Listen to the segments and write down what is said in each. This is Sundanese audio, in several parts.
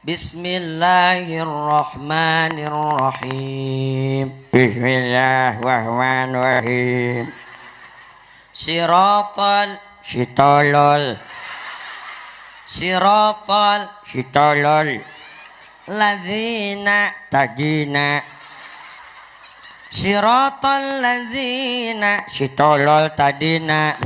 Bismillahirrahmanirrahim. Bismillahirrahmanirrahim. Siratal Sitolol. Siratal Sitolol. Ladzina Tadina. Siratal ladzina Sitolol tadina.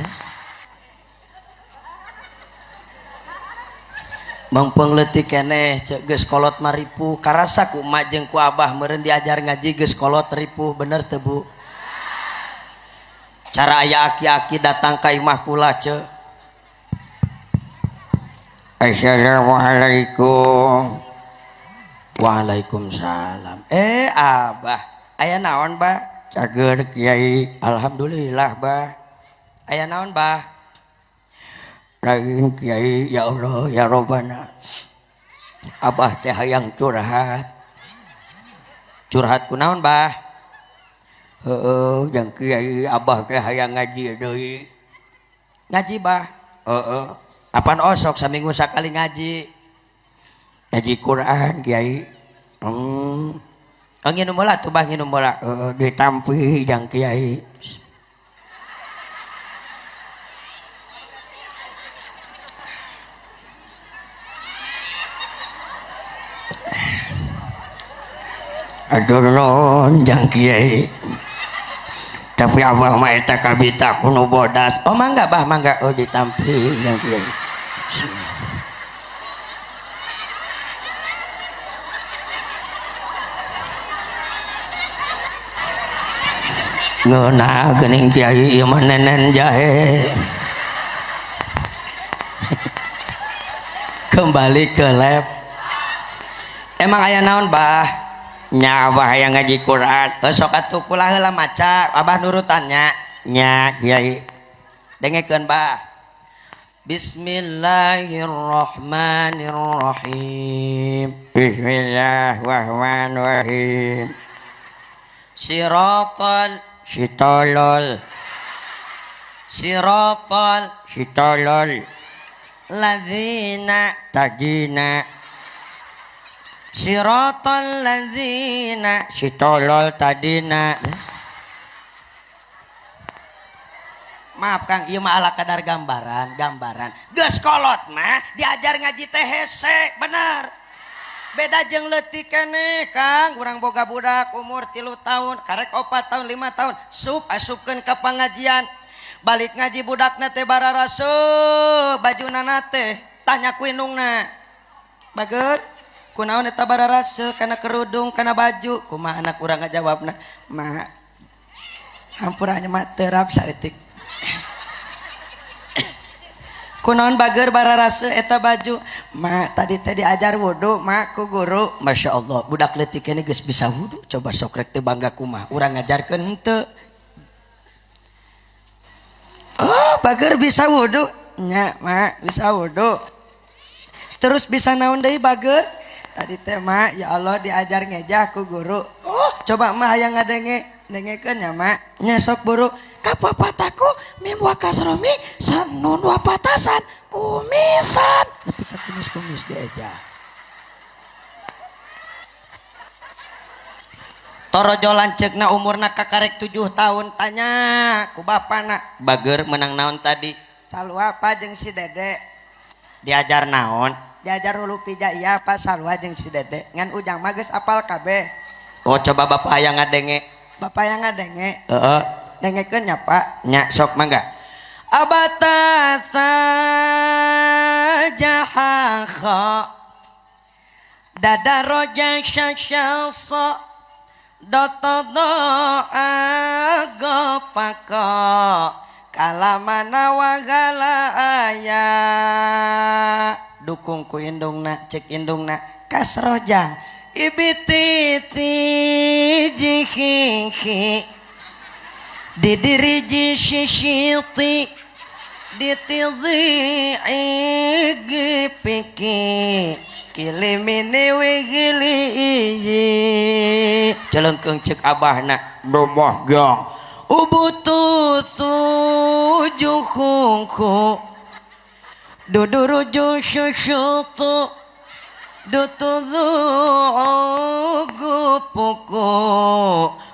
Mangpeng leutik keneh cek geus kolot maripuh karasa ku emak jeung ku abah meureun diajar ngaji geus kolot ripuh bener teu Bu? Cara aya aki-aki datang ka imah kula cek. Assalamualaikum. Waalaikumsalam. Abah, aya naon bah? Cager kiai. Alhamdulillah bah. Aya naon bah? Lain kiai, ya Allah ya Robbana. Abah teh hayang curhat. Curhat kunaon bah? Heeh, jeung kiai abah teh hayang ngaji deui. Ngaji bah? Heeh. Apan osok saminggu sakali ngaji? Ngaji Quran kiai. Oh, nginum bola tuh bah, nginum bola. Heeh, ditampi jeung kiai. Aduh non jang kiai. Tapi abah mah eta kabita kuno bodas. Oh mangga bah, mangga. Oh ditampi jang kiai. Ngeunah geuning kiai ieu mah nenen jahe. Kembali ke lab. Emang aya naon bah? Nya abah hayang ngaji Quran. Sok atuh kula heula maca, abah nurutannya. Nya kiai. Dengekeun bah. Bismillahirrahmanirrahim. Bismillahirrahmanirrahim. Siratal Sitolol. Siratal Sitolol. Ladzina Tadina. Siratal ladzina Sitolol tadina. Maaf Kang, ieu mah ala kadar gambaran, gambaran. Geus kolot mah diajar ngaji teh hese, bener. Beda jeung leutik keneh Kang, urang boga budak umur 3 tahun, karek 4 tahun, 5 tahun, sup asupkeun ka pangajian. Balik ngaji budakna teh bararaseuh, bajuna teh tanya ku indungna. Bager, kunaon eta bararaseuh kana kerudung, kana baju? Kumaha anak urang ngajawabna? Ma, hampura nya mah terap saeutik. Kunaon bager bararaseuh eta baju? Ma, tadi teh diajar wudu ma ku guru. Masya Allah, budak leutik ini geus bisa wudu. Coba sok rek teu bangga kumaha? Urang ngajarkeun henteu. Oh, bager bisa wudu. Nya, ma, bisa wudu. Terus bisa naon deui bager? Tadi teh ma, ya Allah diajar ngejah ku guru. Oh, coba ma hayang ngadenge, dengekeun nya ma. Nya sok buru. Kapapataku mim wa kasromi san nun wa patasan kumisan. Nepi ka kumis-kumis diejah. Torojo lanceukna umurna kakarek 7 tahun tanya ku bapana, bager menang naon tadi? Salua apa jeung si Dede? Diajar naon? Diajar hulu pija iya apa salua jeung si Dede. Ngan ujang mah geus apal kabeh. Oh coba bapak hayang ngadenge. Bapak yang ngadenge. Heeh. Dengekeun nya Pak. Nya sok mangga. Abata sajaha dada roja syasya data doa gafaka kalamana wagala aya dukung ku indungna cek indungna kasrojang ibititi jihihi didiriji sisiti ditidhi igipiki kilimini wigili celengkeung cek abahna Domah gang ubutu tujuhungku duduruju syusyutu Dutudu puku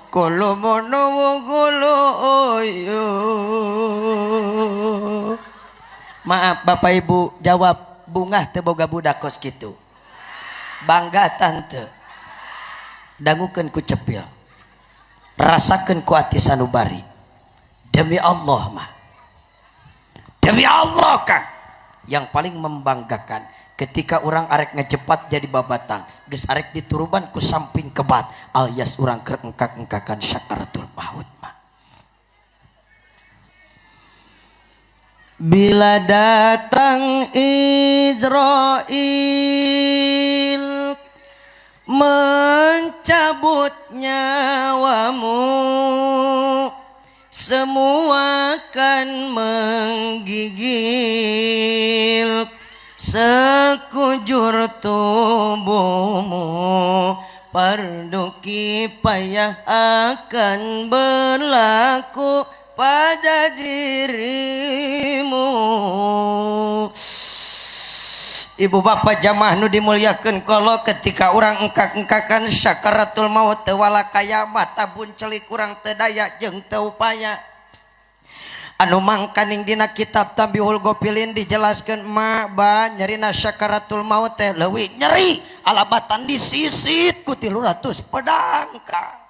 kulumono gulu. Maaf Bapak Ibu, jawab, bungah teu boga budak kos kitu? Bangga tante? Dangukeun ku cepil, rasakeun ku ati sanubari. Demi Allah mah, demi Allah Kang, yang paling membanggakan ketika orang arek ngecepat jadi babatang, geus arek dituruban ku samping kebat, alias orang keur engkak-engkakan syakaratul maut mah. Bila datang Izrail mencabut nyawamu, semua akan menggigil sekujur tubuhmu. Fardu kifayah akan berlaku pada dirimu. Ibu bapak jamaah nu dimuliakan, kalau ketika orang engkak-engkakan syakaratul maut, teu walakaya mata buncelik, kurang teu daya jeung teu upaya. Anu mangkaning dina kitab Tambihul Gofilin dijelaskan, ma ba nyerina syakaratul maut teh leuwih nyeri alabatan disisit ku 300 pedang ka.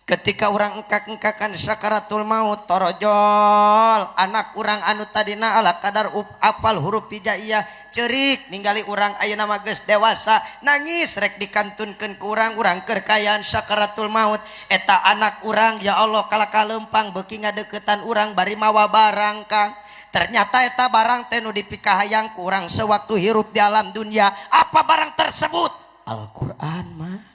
Ketika orang engkak-engkakan syakaratul maut, torojol anak urang anu tadina ala kadar apal huruf hijaiyah, cerik ningali urang ayeuna mah geus dewasa, nangis rek dikantunkeun ku urang, urang keur kayaan syakaratul maut. Eta anak urang, ya Allah, kalaka lempang beuki ngadeukeutan urang bari mawa barang Kang. Ternyata eta barang teh nu dipikahayang ku urang sewaktu hirup di alam dunia. Apa barang tersebut? Al-Qur'an mah.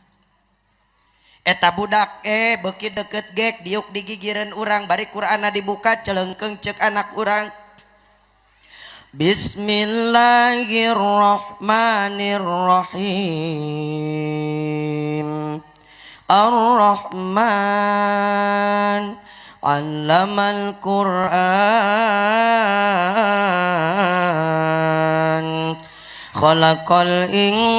Eta budak beuki deket gek diuk digigireun urang bari Qur'anna dibuka, celengkeung, cek anak urang, Bismillahirrahmanirrahim. Ar-Rahman 'allamal Qur'an, khalaqal insan,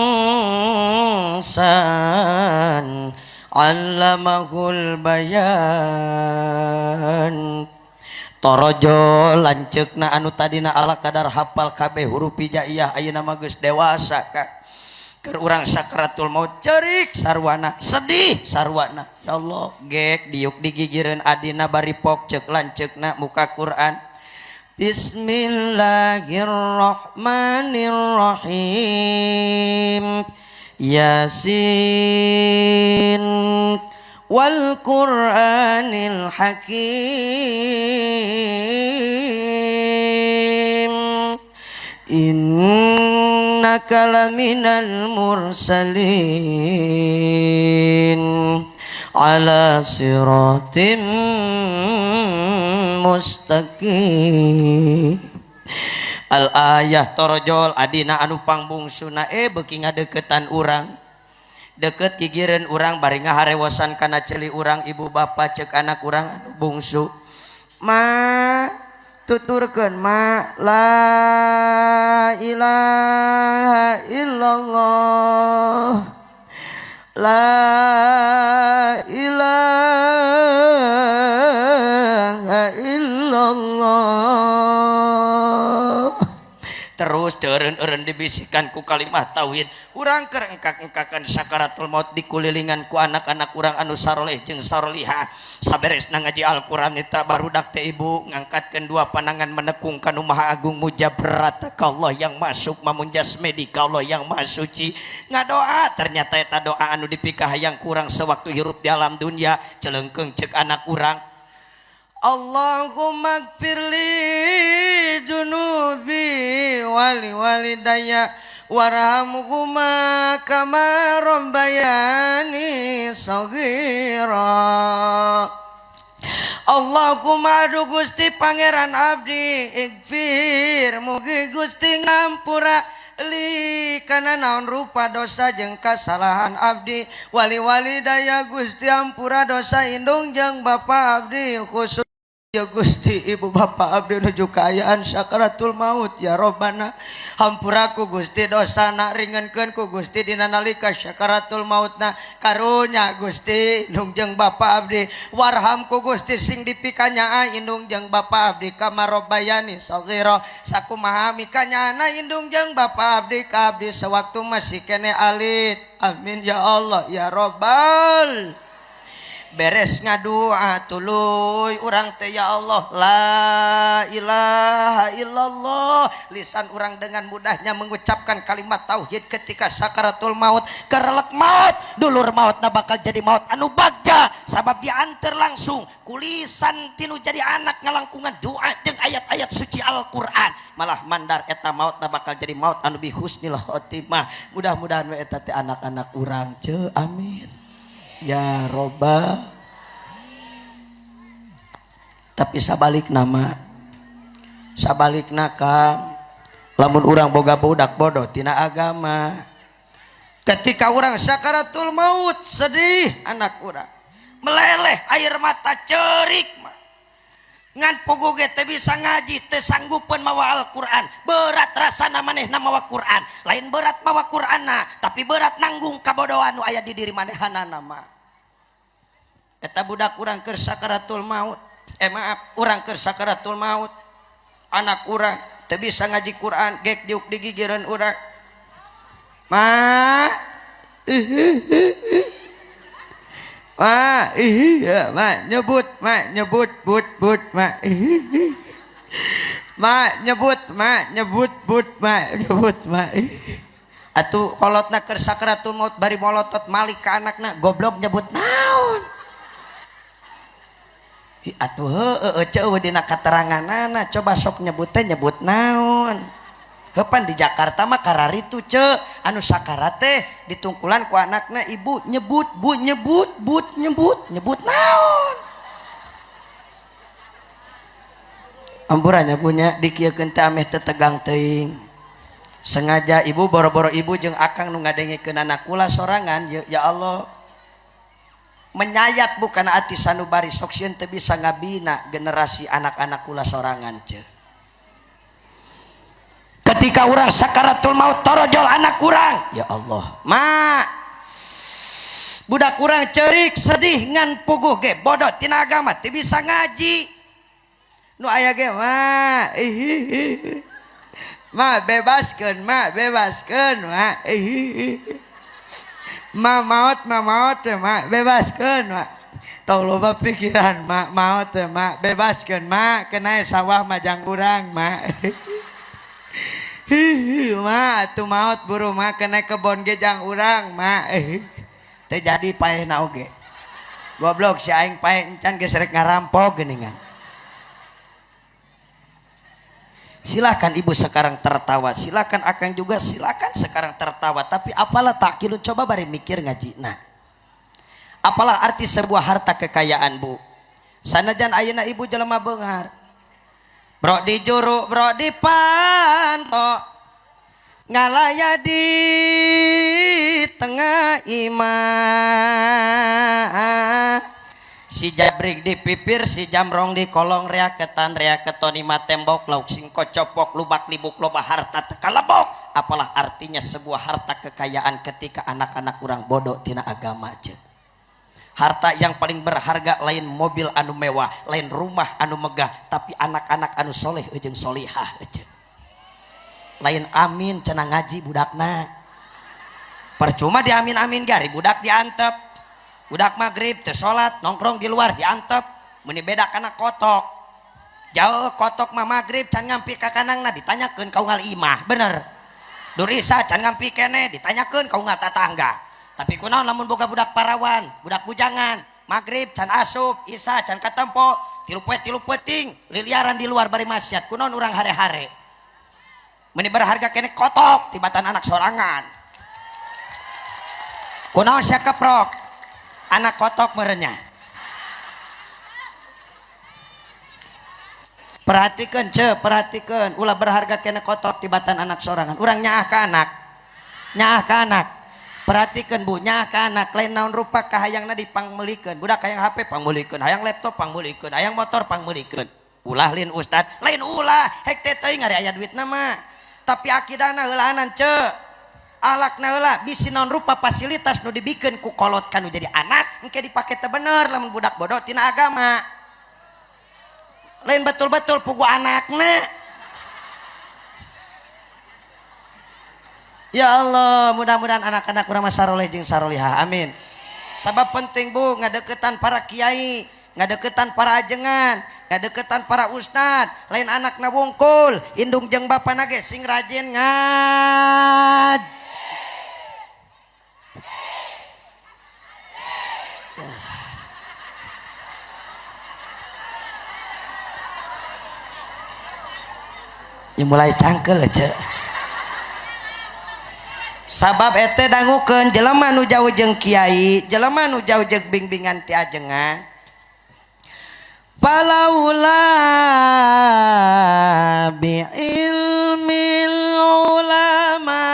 'allamahul bayan. Torojol lanceukna anu tadina ala kadar hafal kabeh huruf hijaiyah, ayeuna mah geus dewasa ka. Keur urang sakratul maut, cerik sarwana, sedih sarwana. Ya Allah, gek diuk digigireun adina bari pok, ceuk lanceukna muka Quran, Bismillahirrahmanirrahim. Yasin wal Qur'anil Hakim, innaka laminal mursalin, ala siratim mustaqim. Al-ayah. Torojol adina anu pangbungsuna beuki ngadeukeutan urang, deket gigireun urang bari ngaharewosan kana ceuli urang. Ibu bapak, cek anak urang anu bungsu, ma, tuturkeun ma, la ilaha illallah, la ilaha illallah. Terus deureun-eureun dibisikan ku kalimah tauhid. Urang keur engkak-engkakan sakaratul maut dikulilingan ku anak-anak urang anu saroleh jeung sarolihah. Saberesna ngaji Al-Qur'an, eta barudak teh, ibu, ngangkatkeun dua pandangan menekung ka Nu Maha Agung, mujabrata ka Allah yang Maha Sukma, munjasmedi ka Allah yang Maha Suci, ngadoa. Ternyata eta doa anu dipikahayang kurang sewaktu hirup di alam dunia. Celengkeung, cek anak urang, Allahumma gfirli dunubi wali walidayya warhamhuma kama rabbayani saghira. Allahumma, aduh Gusti Pangeran abdi, igfir, mugi Gusti ngampura, li kana naon rupa dosa jeung kasalahan abdi, wali walidaya, Gusti ampura dosa indung jeung bapa abdi, khusus Ya Gusti, ibu bapak abdi nuju kaayaan sakaratul maut ya Robbana, hampura ku Gusti dosana, ringankeun ku Gusti dina nalika sakaratul mautna, karunya Gusti indung jeung bapak abdi, warham ku Gusti sing dipikanyaa indung jeung bapak abdi kama robbayani saghira, sakumaha mikanyaana indung jeung bapak abdi ka abdi sewaktu masih kene alit. Amin ya Allah ya Robbal. Beres ngadua tuluy urang teh ya Allah la ilaha illallah, lisan urang dengan mudahnya mengucapkan kalimat tauhid ketika sakaratul maut, kerelek maut, dulur maut na bakal jadi maut anu bagja sabab diantar langsung kulisan tinu jadi anak ngalangkungan doa jeung ayat-ayat suci Al-Qur'an, malah mandar eta maut na bakal jadi maut anu bi husnil khotimah. Mudah-mudahan we eta teh anak-anak urang ce, amin ya robbal. Tapi sabalik nama, sabalik Kang, lamun urang boga budak bodoh tina agama, ketika urang sakaratul maut sedih, anak urang meleleh air mata cerik mah ngan puguh ge teu bisa ngaji, teu sanggupeun mawa Al-Qur'an, berat rasana manehna mawa Qur'an. Lain berat mawa Qur'anna, tapi berat nanggung kabodohan nu aya di diri manehanana mah. Eta budak urang keur sakaratul maut, eh maaf, urang keur sakaratul maut, anak urang teu bisa ngaji Quran, gek diuk digigireun urang, ma ma, iya ma, nyebut ma, nyebut but but ma, ma nyebut ma, nyebut but ma, nyebut ma. Atuh kolotna keur sakaratul maut bari molotot malik ka anakna, goblok nyebut naon? Hi, atuh heueuh ceueuh dina kateranganana, coba sok nyebut teh nyebut naon? Heupan di Jakarta mah kararitu ce, anu sakarat teh ditungkulan ku anakna, ibu nyebut, bu nyebut, but nyebut, nyebut naon? Ampurannya punya dikieukeun teh ameh teu tegang teuing. Sengaja ibu boro-boro ibu jeung akang nu ngadengikeun anak kula sorangan ya, ya Allah menyayat bukan ati sanubari, sok sieun teu bisa ngabina generasi anak-anak kula sorangan ce. Ketika urang sakaratul maut torojol anak kurang, ya Allah ma, budak kurang cerik sedih ngan puguh ge bodoh tina agama teu bisa ngaji, nu aya ge ma ih, ma bebaskeun, ma bebaskeun, ma ih, ma maot, ma maot ma bebaskeun, ma tong loba pikiran, ma maot ma bebaskeun, ma kena sawah majang urang, ma hihi, ma atuh maot buru, ma kena kebon ge jang urang, ma teu jadi paehna oge goblok si aing paeh encan geus rek ngarampok geuningan. Silakan ibu sekarang tertawa, silakan akang juga silakan sekarang tertawa, tapi apalah takilun, coba bari mikir ngaji. Nah, apalah arti sebuah harta kekayaan bu? Sanajan ayeuna ibu jelema beunghar, bro di juru, bro di panto, ngalaya di tengah imah, si jabrik di pipir, si jamrong di kolong, reaketan reaketon ima tembok, lauk singko copok, lubak libuk, loba harta tekalebok. Apalah artinya sebuah harta kekayaan ketika anak-anak kurang bodoh tina agama aja. Harta yang paling berharga lain mobil anu mewah, lain rumah anu megah, tapi anak-anak anu soleh jeung solihah aja. Lain amin cenah ngaji budakna. Percuma diamin-amin gari budak diantep. Budak maghrib teu salat, nongkrong di luar diantep, meuni beda kana kotok. Jauh kotok mah maghrib can ngampi ka kanangna ditanyakeun ka unggal imah, bener. Durisa can ngampi kene ditanyakeun ka unggal tatangga. Tapi kunaon lamun boga budak parawan, budak bujangan, maghrib can asup, isya can katempo, tilu poe tilu peuting, liliaran di luar bari maksiat, kunaon urang hare-hare. Meuni berharga kene kotok tibatan anak sorangan. Kunaon sia keprok? Anak kotok merenya. Perhatikan ce, perhatikan, ulah berharga kene kotok tibatan anak sorangan. Urang nyaah ka anak. Nyaah ka anak. Perhatikan bu, nya ka anak lain naon rupa kahayangna dipangmeulikeun. Budak hayang HP pangmeulikeun, hayang laptop pangmeulikeun, hayang motor pangmeulikeun. Ulah lin ustad, lain ulah, hek teh teuing ari aya duitna mah. Tapi akidahna heulaanan ceu. Ahlakna heula, bisi naon rupa fasilitas nu dibikeun ku kolot kanu jadi anak, engke dipake teu bener lamun budak bodoh tina agama. Lain betul-betul pugu anakna. Ya Allah, mudah-mudahan anak-anak urang mah saroleh jeung sarolihah. Amin. Sabab penting bu, ngadeukeutan para kiai, ngadeukeutan para ajengan, ngadeukeutan para ustad, lain anakna wungkul, indung jeung bapana ge sing rajin ngaj. Ya mulai cangkel aja. Sabab ete dangukeun jelema nu jauh jeung kiai, jelema nu jauh jeung bimbingan ti ajengan. Falaula bi ilmil ulama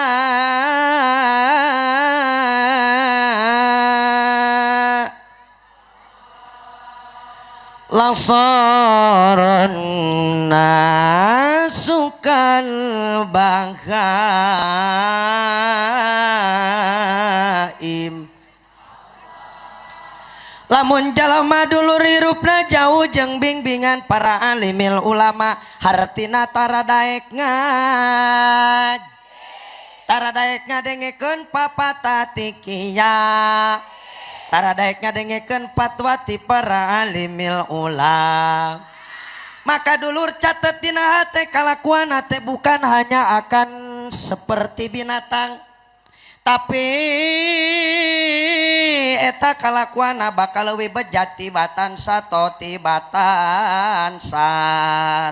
lasaran nasukal bahaim. Lamun jalma dulur hirupna jauh jeung bimbingan para alimil ulama, hartina tara daek ngaj, tara daek ngadengekeun papatah ti kiai, tara daek ngadengekeun fatwa ti para alimil ulama. Maka dulur catet dina hate kalakuan hate bukan hanya akan seperti binatang, tapi eta kalakuana bakal leuwih bejat tibatan sato tibatan sat.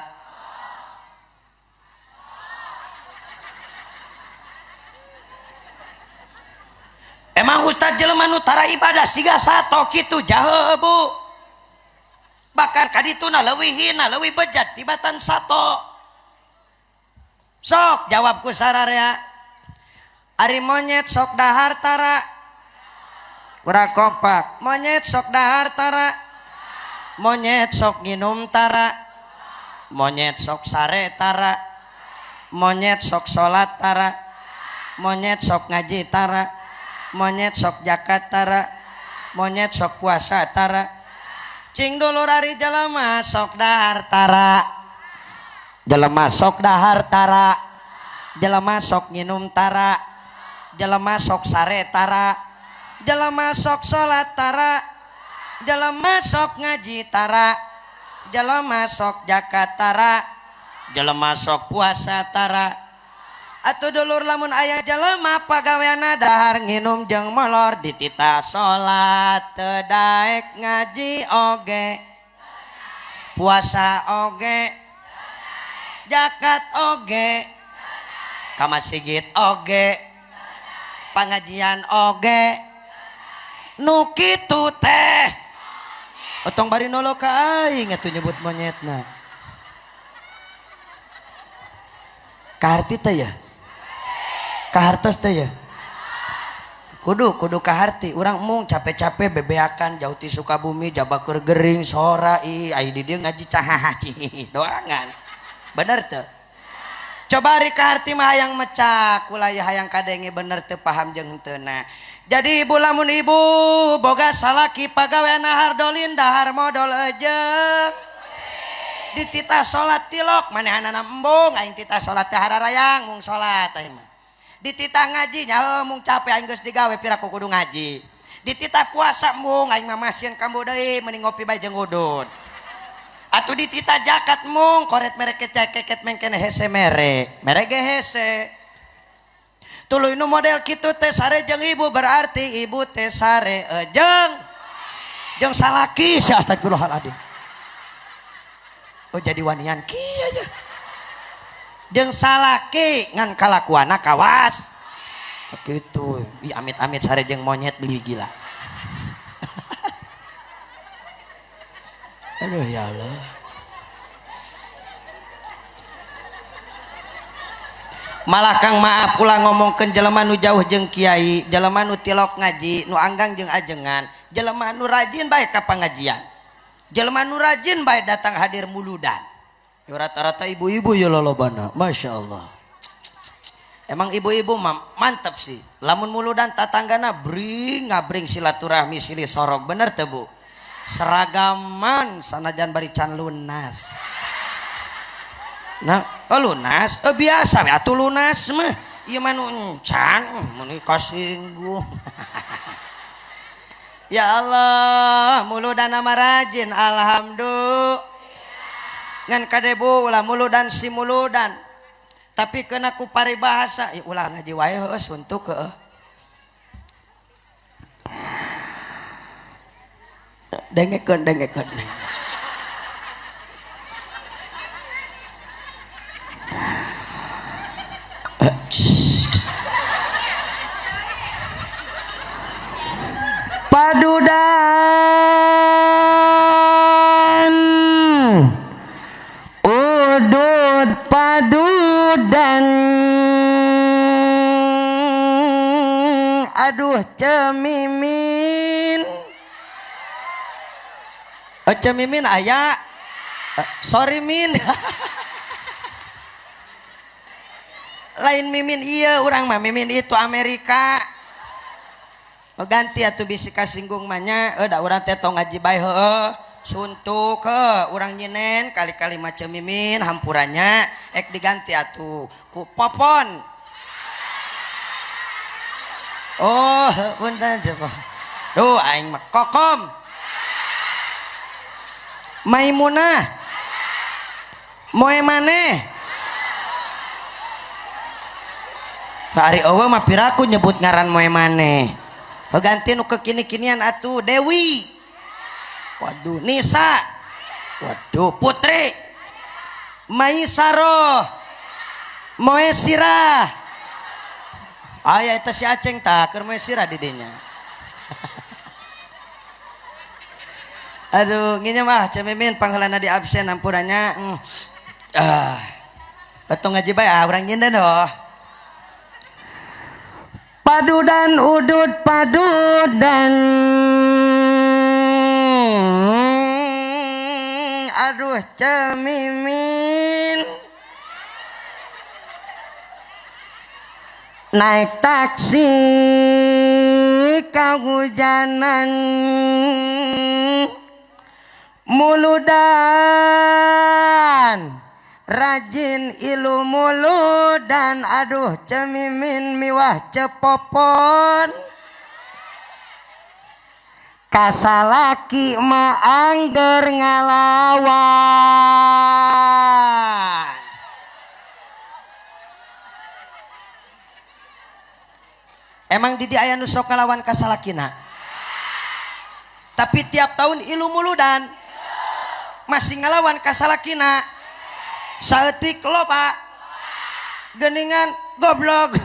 Emang ustad jelema nu tara ibadah siga sato kitu jahe bu, bahkan kadituna leuwih hina leuwih bejat tibatan sato. Sok jawab ku sararea, ari monyet sok dahar tara, kurang kompak. Monyet sok dahar tara, monyet sok nginum tara, monyet sok sare tara, monyet sok salat tara, monyet sok ngaji tara, monyet sok zakat tara, monyet sok puasa tara. Cing dulur ari jelema sok dahar tara, jelema sok dahar tara, jelema sok nginum tara, jelema sok sare tara, jelema sok salat tara, jelema sok ngaji tara, jelema sok zakat tara, jelema sok puasa tara. Atuh dulur lamun aya jelema pagaweana dahar nginum jeung molor, dititah salat teu daek ngaji oge, puasa oge, zakat oge, ka masjid oge, pengajian oge, nu kitu teh. Otong bari nolo ka aing atuh nyebut monyetna. Kaharti teh ya? Kahartos teh ya? Kudu kudu kaharti. Urang mung capek-capek bebeakan jauh ti Sukabumi jabaker gering sora ih ai di dieu ngaji cahaha cih doangan. Bener teu? Coba ari kaharti mah hayang mecak kula hayang kadenge bener teu paham jeung henteuna. Jadi ibu lamun ibu boga salaki pagaweana hardolin dahar modol ejeng, dititah salat tilok manehanana embung aing titah salat teh hararayang mung salat aing mah. Dititah ngaji nya mung capek aing geus digawe piraku kudu ngaji. Dititah puasa mung aing mah masieun kambo deui mending ngopi bae jeung udud. Atuh dititah zakat mung koret mere kecekeket mengkene hese mere, mere ge hese. Tuluy nu model kitu teh sare jeung ibu berarti ibu teh sare jeung jeung salaki si astagfirullahaladzim. Oh jadi wanian kieu aja. Jeung salaki ngan kalakuana kawas. Kitu, ih amit-amit sare jeung monyet beli gila. Aduh ya Allah. Malah Kang maaf ulah ngomongkeun jelema nu jauh jeung kiai, jelema nu tilok ngaji, nu anggang jeung ajengan, jelema nu rajin bae ka pangajian. Jelema nu rajin bae datang hadir muludan. Ya rata-rata ibu-ibu ya lolobana, Masya Allah. Emang ibu-ibu mantep sih. Lamun muludan tatanggana bring ngabring silaturahmi silih sorok, bener teu Bu? Seragaman sanajan bari can lunas. Nah, oh lunas, oh biasa we atuh lunas mah. Ieu mah nu encan, mun kasinggung. Ya Allah, muludan mah rajin, alhamdulillah. Ngan kade Bu ulah muludan si muludan. Tapi kena ku paribahasa, ya ulah ngaji wae heueuh suntuk heueuh. Dengekeun, dengekeun. Padudan udud padudan, aduh cemimin. Oh, cemimin aya. Sorry min. Lain mimin iya urang mah mimin itu Amerika. Oh, ganti atuh bisi kasinggung mah nya, da urang teh tong ngaji bae heueuh. Suntuk heuh urang nyinen kali-kali macem mimin hampurannya ek diganti atuh ku popon. Oh, punten coba. Duh aing mah kokom. Maimunah. Moe maneh. Ari eueuh mah piraku nyebut ngaran moe maneh. Ganti nu kekini-kinian atuh Dewi. Waduh, Nisa. Waduh, Putri. Maisaro. Moe Sirah. Aya eta si Aceng tah keur moe sirah di dinya. Aduh, nginjem ah Cemimin pangheulana di absen ampurannya. Ah. Betong ngaji bae ah urang nyinden oh. Padudan udud padudan, aduh cemimin. Naik taksi kahujanan, muludan rajin ilu muludan, aduh cemimin miwah cepopon. Kasalaki ma angger ngalawan. Emang didi aya nu sok ngalawan kasalakina? Tapi tiap tahun ilu muludan masih ngalawan kasalakina. Saeutik loba geningan goblok.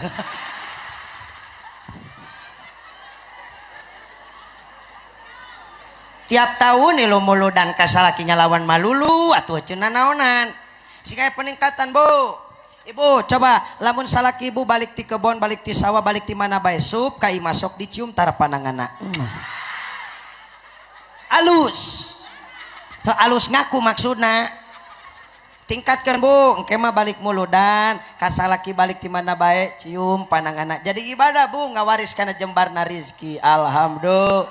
Tiap tahun ilu muludan kasalakinya lawan malulu atuh cenah naonan. Siga peningkatan Bu. Ibu coba lamun salaki ibu balik ti kebon, balik ti sawah, balik ti mana bae sup ka imah sok dicium tara pananganna. Alus. Alus ngaku maksudna. Tingkatkan Bu, engke mah balik muludan, kasalaki balik ti mana bae cium pananganna. Jadi ibadah Bu, ngawaris kana jembarna rizki. Alhamdulillah.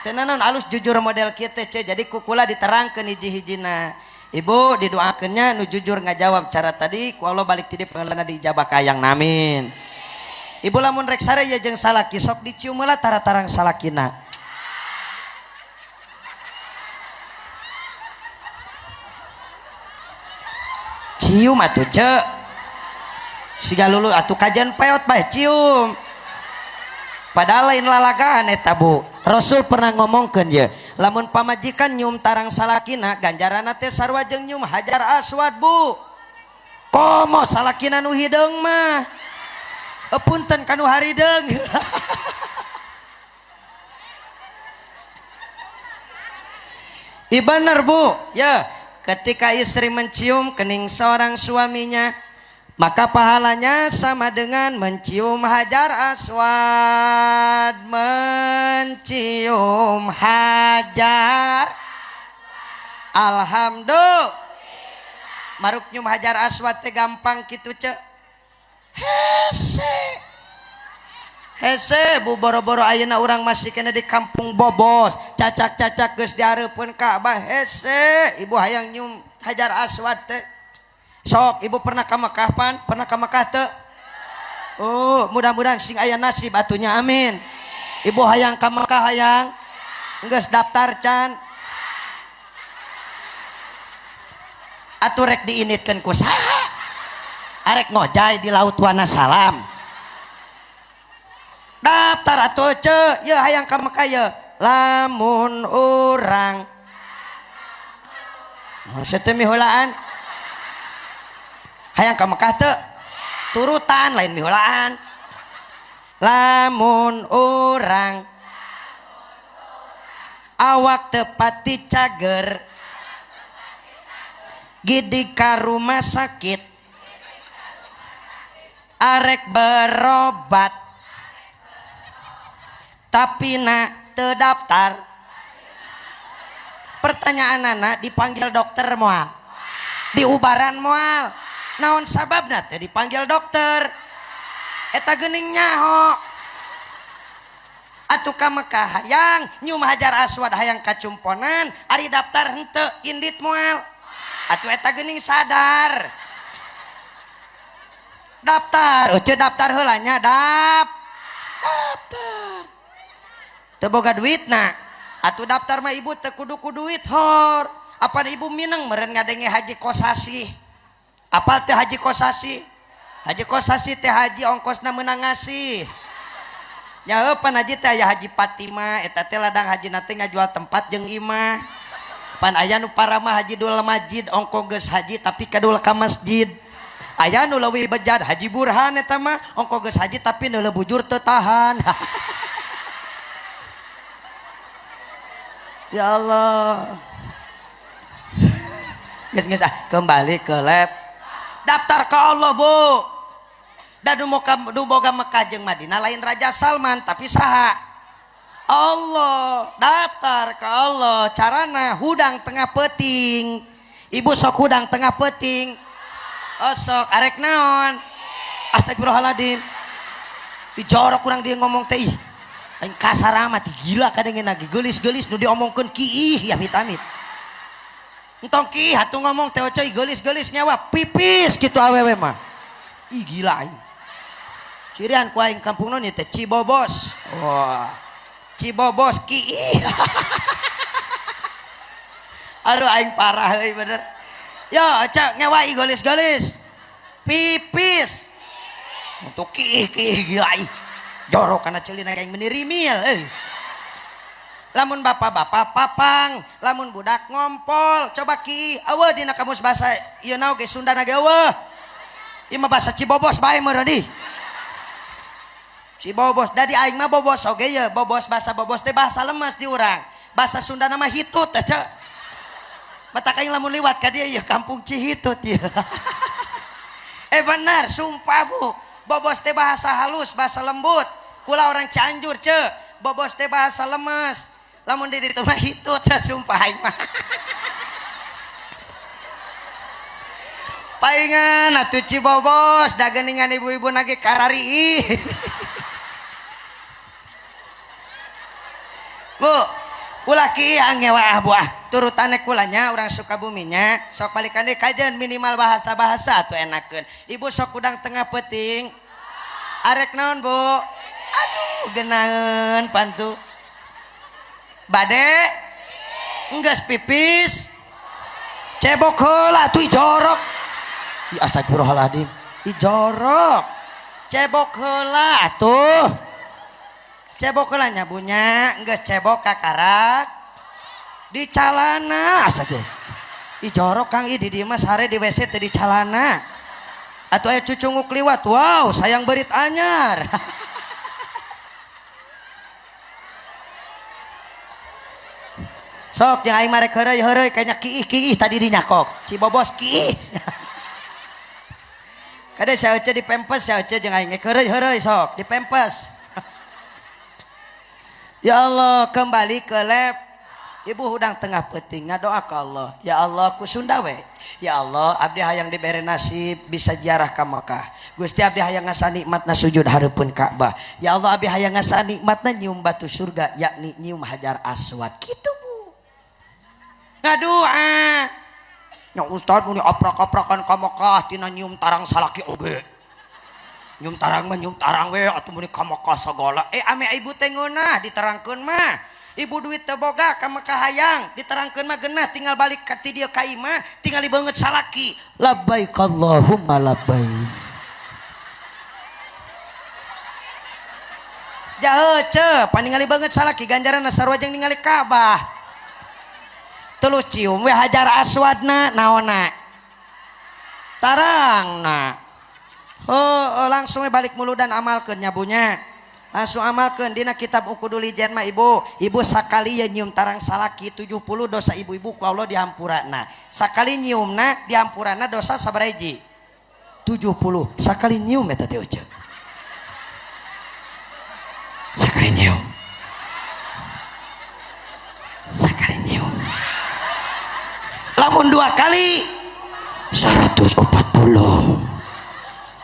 Teu naon alus jujur model kieu teh ce, jadi kukula diterangkeun hiji-hijina. Ibu didoakeunnya nu jujur ngajawab cara tadi, ku Allah balik ti dieu pangelanna diijabah ka hayang amin. Ibu lamun rek sare ye jeung salaki sok dicium heula tara-tarang salakina. Cium atuh ce. Siga lulu atuh kajian peot bae cium. Padahal lain lalagaan eta Bu. Rasul pernah ngomongkeun ye, lamun pamajikan nyium tarang salakina ganjaranna teh sarua jeung nyium hajar aswad Bu. Komo salakina nu hideung mah. Punten kanu harideung. Ih bener Bu, ya ketika istri mencium kening seorang suaminya, Maka pahalanya sama dengan mencium hajar aswad. Mencium hajar. Alhamdulillah. Maruk nyium hajar aswad teh gampang kitu ce. Hese. Hese bu boro-boro ayeuna urang masih kena di kampung Bobos, cacak-cacak geus dihareupeun Ka'bah hese. Ibu hayang nyium hajar aswad teh. Sok ibu pernah ka Mekah pan? Pernah ka Mekah teu? Oh, mudah-mudahan sing aya nasib atunya, amin. Ibu hayang ka Mekah hayang? Geus daftar can? Atuh rek diinitkeun ku saha? Arek ngojay di laut Wanasalam. Daftar atuh ce, ye hayang ka Mekah ye. Lamun urang naon sia teh miheulaan? Hayang ka Mekah teu? Turutan lain miheulaan. Lamun urang awak teu pati cager gidi ka rumah sakit arek berobat tapi na teu daftar. Pertanyaan anak dipanggil dokter moal, diubaran moal, naon sababna teh dipanggil dokter? Eta geuning nyaho. Atuh ka Mekah hayang nyium hajar aswad hayang kacumponan, ari daftar henteu indit moal. Atuh eta geuning sadar. Daftar, eueuh daftar heula nya, daftar. Teu boga duitna. Atuh daftar mah ibu teu kudu ku duit hor. Apan ibu mineng meureun ngadenge Haji Kosasih. Apal teh Haji Kosasih? Haji Kosasih teh haji ongkosna meunang ngasih. Nya pan haji teh aya Haji Fatimah, eta teh ladang haji na teh ngajual tempat jeung imah. Pan aya nu parama Haji Dul Majid ongko geus haji tapi kadul ka masjid. Aya nu leuwih bejad Haji Burhan eta mah ongko geus haji tapi neuleuh bujur teu tahan. Ya Allah. Geus geus ah, kembali ke lab. Daftar ke Allah, Bu. Da nu boga Mekah jeung Madinah lain Raja Salman tapi saha? Allah. Daftar ke Allah. Carana hudang tengah peuting. Ibu sok hudang tengah peuting. Oh sok arek naon? Astagfirullahaladzim. Dijorok kurang dia ngomong teh ih. Aing kasar amat gila kadengin lagi geulis-geulis nu diomongkeun kiih ya amit-amit. Entong kiih atuh ngomong teh coy geulis-geulis nyawa pipis kitu awewe mah. Ih gila aing. Cirian ku aing kampung naon ieu teh Cibobos. Wah. Cibobos kiih. Aduh aing parah euy bener. Yo cak nyawa geulis-geulis. Pipis. Untuk kiih kiih gila ih. Jorok kana ceulina aing meuni rimil euy. Lamun bapak-bapak papang, lamun budak ngompol, coba ki eueuh dina kamus bahasa ieu naon ge Sunda na ge eueuh. Ieu mah bahasa Cibobos bae meureun ih. Cibobos, da di aing mah bobos oge ye, bobos bahasa bobos teh bahasa lemes di urang. Bahasa Sunda na mah hitut teh ceu. Matak aing lamun liwat ka dieu ye kampung Cihitut ye. Benar, sumpah Bu. Bobos teh bahasa halus, bahasa lembut. Kula orang Cianjur ceu, bobos teh bahasa lemes. Lamun di ditu mah hitut teh sumpah aing mah. Paingan atuh Cibobos, da geuningan ibu-ibu nage karari. Bu, ulah kieu ngewa ah bu ah. Turutane kulanya urang Sukabuminya, sok balikan deui kajeun minimal bahasa-bahasa atuh enakeun. Ibu sok kudang tengah peuting. Arek naon, Bu? Aduh, geunaeun pantu. Bade enggeus pipis. Cebok heula atuh jorok. Ih astagfirullahaladzim. Ih jorok. Cebok heula atuh. Cebok heula nya bunya, enggeus cebok kakarak. Di calana astagfirullah. Ih jorok Kang ih di dieu mah sare di WC teh di calana. Atuh aya cucunguk liwat. Wow, sayang berit anyar. Sok jeung aing marek heureuy-heureuy kayaknya kiih-kiih tadi dinyakok. Cibobos kiih. Kade sia Ece dipempes sia Ece jeung aing heureuy-heureuy sok dipempes. Ya Allah, kembali ke lab. Ibu hudang tengah peuting ngadoa ka Allah. Ya Allah, ku Sunda we. Ya Allah, abdi hayang dibere nasib bisa ziarah ka Mekah. Gusti abdi hayang ngasa nikmatna sujud hareupeun Ka'bah. Ya Allah, abdi hayang ngasa nikmatna nyium batu surga, yakni nyium Hajar Aswad. Kitu Bu. Ngadoa. Nya ustad mun aprak-aprakan ka Mekah tina nyium tarang salaki oge. Nyium tarang mah nyium tarang we atuh mun ka Mekah sagala. Ame ibu teh ngeunah diterangkeun mah. Ibu duit teu boga ka Mekah hayang diterangkeun mah geunah tinggal balik ka ti dieu ka imah tinggal beungeut salaki. Labbaik Allahumma labbaik. Jahe ce paningali beungeut salaki ganjaran sarua jeung ningali Ka'bah. Terus cium we Hajar Aswadna naonna? Tarangna. Oh, langsung we balik mulu dan amalkeun nyabunya. Langsung amalkeun dina kitab Uqudul Lijan mah ibu. Ibu sakali ye nyium tarang salaki 70 dosa ibu-ibu ku Allah dihampurana. Sakali nyiumna dihampurana dosa sabaraha hiji? 70. Sakali nyium eta teh euceuk. Sakali nyium. Sakali nyium. Lamun 2 kali 140.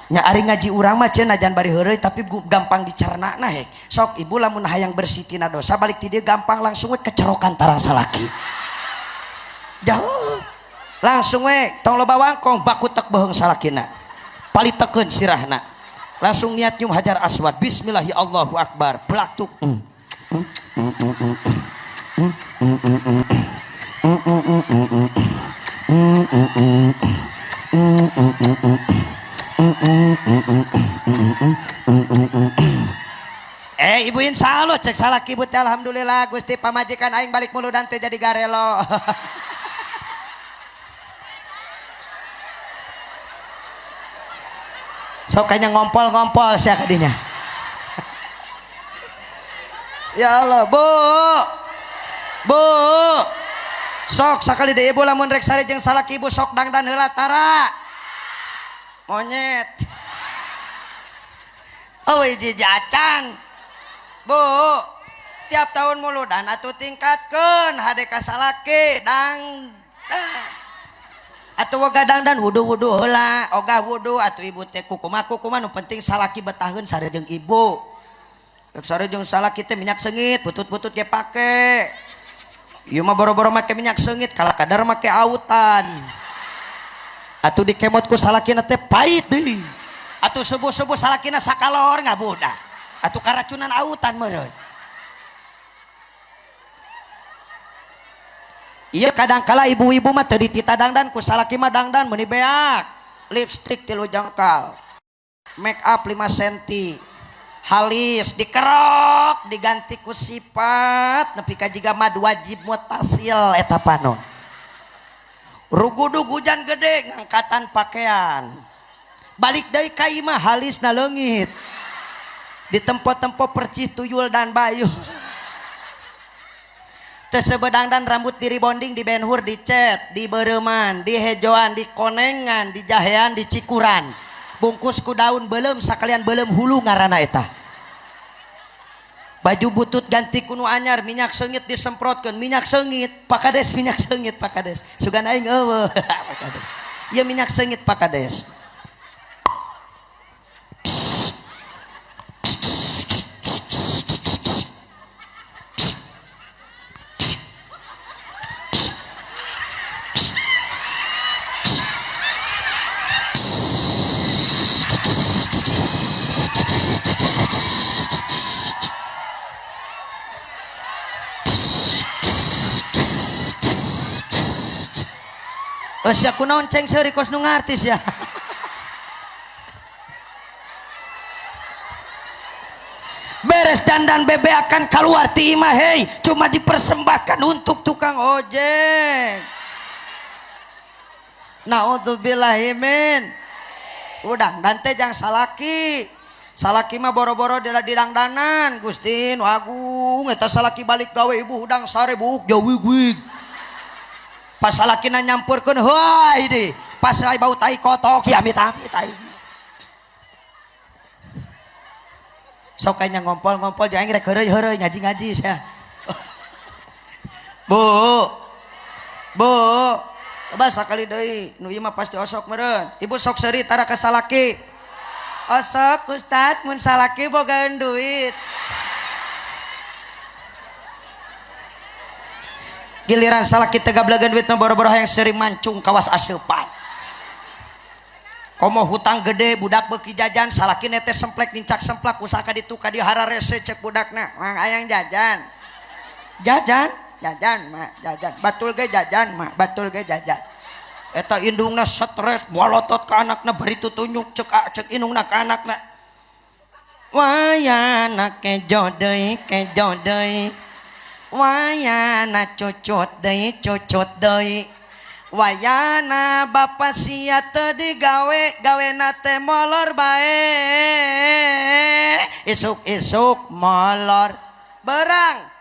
Nya ari ngaji urang mah cenah najan bari heureuy tapi gampang dicerna nah hek. Sok ibu lamun hayang bersih tina dosa balik ti dieu gampang langsung we kecerokan tarang salaki. Jauh. Langsung we tong loba wangkong baku tek beuheung salakina. Palitekeun sirahna. Langsung niat nyium Hajar Aswad. Bismillahi Allahu Akbar. Pelaktuk. Ibu insya Allah cek salaki ibu teh alhamdulillah Gusti pamajikan aing balik mulu dan teh jadi garelo. Sok kayaknya ngompol-ngompol sia kadinya. Ya Allah, Bu. Bu. Sok sakali deui ibu lamun rek sare jeung salaki ibu sok dangdan heula tara. Monyet. Oh, hiji acan. Bu, tiap tahun muludan atuh tingkatkeun hade ka salaki dang. Atuh woga dangdan wudu-wudu heula, ogah wudu atuh ibu teh kukumaha-kukumaha nu penting salaki betaheun sare jeung ibu. Rek sare jeung salaki teh minyak seungit, butut-butut ge pake. Ieu mah boro-boro make minyak seungit, kalah kadar make autan. Atuh dikemot ku salakina teh pahit deui. Atuh subuh-subuh salakina sakalor ngabudah. Atuh karacunan autan meureun. Iya kadangkala ibu-ibu mah teu ditita dangdan ku salaki mah dangdan meuni beak. Lipstik 3 jengkal. Make up 5 senti. Halis dikerok diganti ku sifat nepi ka jiga mad wajib mutasil eta panon. Rugudug hujan gede ngangkatan pakaian. Balik deui ka imah halisna leungit. Ditempo-tempo percis tuyul dan bayu. Teu sebedangdan rambut diribonding, di benhur, dicet, di bereuman, di hejoan, di konengan, di jahean, di cikuran. Bungkus ku daun beuleum sakalian beuleum hulu ngaranna eta. Baju butut ganti ku nu anyar, minyak seungit disemprotkeun, minyak seungit, Pak Kades minyak seungit Pak Kades. Sugan aing eueuh Pak Kades. Ieu minyak seungit Pak Kades. Sia kunaon ceng seuri kos nu ngartis ya. Beres dandan bebe akan keluar ti imah hei, cuma dipersembahkan untuk tukang ojek. Naudzubillahi min. Udang dan teh jang salaki. Salaki mah boro-boro didangdanan, Gusti nu agung eta salaki balik gawe ibu hudang sare buuk jawig-wig. Pas salakina nyampurkeun heuay deui. Pas ai bau tai kotok ya amit-amit aing. Sok nya ngompol-ngompol jeung aing rek heureuy-heureuy ngaji-ngaji sia. Bu. Bu. Coba sakali deui, nu ieu mah pasti osok meureun. Ibu sok seuri tara ka salaki. Osok Ustad mun salaki bogaeun duit. Giliran salaki teu gablegeun duit mah boro-boro hayang seuri mancung kawas aseupan. Komo hutang gede budak beuki jajan salaki teh semplek nincak semplak usaha ka ditu ka dieu hararese cek budakna. Mang hayang jajan. Jajan? Jajan mak jajan batul ge jajan mak batul ge jajan eta indungna stres molotot ka anakna bari tutunyuk cek cek indungna ka anakna wayana kejo deui wayana cucut deui wayana bapa sia teu digawe gawena teh molor bae isuk-isuk molor berang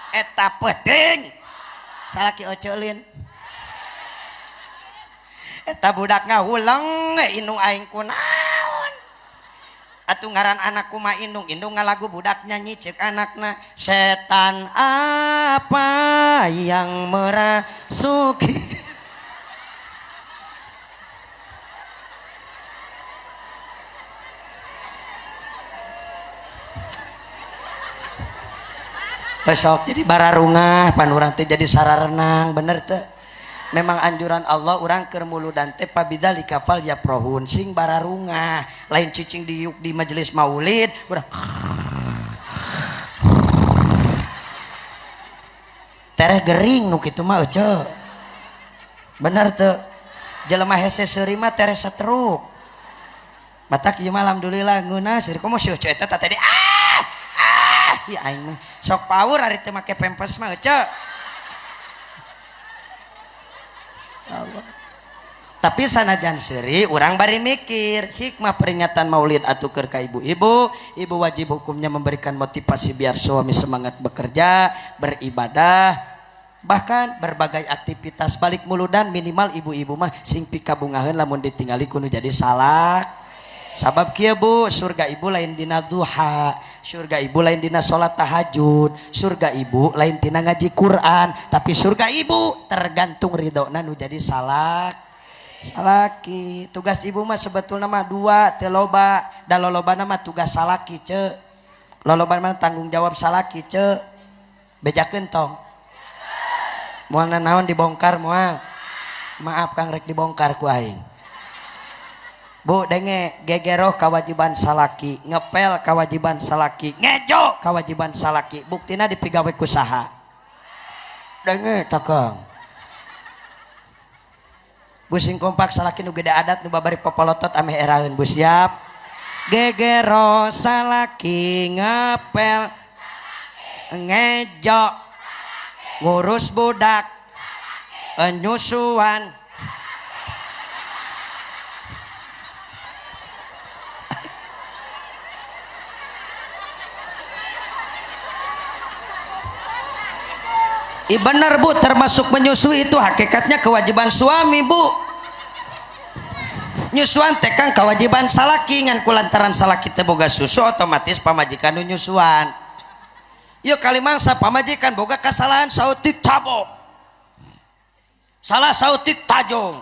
eta penting salaki ocelin eta budak ngahuleng indung aing kunaon atuh ngaran anak kumaha indung indung ngalagu budak nyanyi cek anakna setan apa yang merasuki besok jadi bararungah pan urang teh jadi sararenang bener teh memang anjuran Allah urang keur muludan teh pabidzalika fal yaprohun sing bararungah lain cicing diuk di majelis maulid urang tereh gering nu kitu mah euceu bener teh jelema hese seuri mah tereh setruk matak ieu mah alhamdulillah ngeunah seuri komo si euceu eta tadi ya aing mah sok power ari teu make pempes mah euceu. Allah. Tapi sanajan seuri urang bari mikir hikmah peringatan maulid atuh keur ka ibu-ibu, ibu wajib hukumnya memberikan motivasi biar suami semangat bekerja, beribadah, bahkan berbagai aktivitas balik muludan minimal ibu-ibu mah sing pikabungaheun lamun ditingali kudu jadi salak. Sabab kieu Bu, surga ibu lain dina duha, surga ibu lain dina salat tahajud, surga ibu lain tina ngaji Quran, tapi surga ibu tergantung ridona nu jadi salak. Salaki. Tugas ibu mah sebetulna mah dua, teu loba, da lolobana mah tugas salaki ceu. Lolobana mah tanggung jawab salaki ceu. Bejakeun tong. Moal naon dibongkar moal. Maaf Kang rek dibongkar ku aing. Bu denge gegeroh kewajiban salaki, ngepel kewajiban salaki, ngejo kewajiban salaki, buktina dipigawe ku saha. Denge takang. Bu sing kompak salaki nu gede adat nu babari popolotot ameh eraeun bu siap. Gegeroh salaki ngepel ngejo ngurus budak nyusuan. Benar Bu, termasuk menyusui itu hakikatnya kewajiban suami Bu. Nyusuan teh kang kewajiban salaki ngan kulantaran salaki teh boga susu otomatis pamajikan nu nyusuan. Yuk kali mangsa pamajikan boga kesalahan sautik cabok. Salah sautik tajong.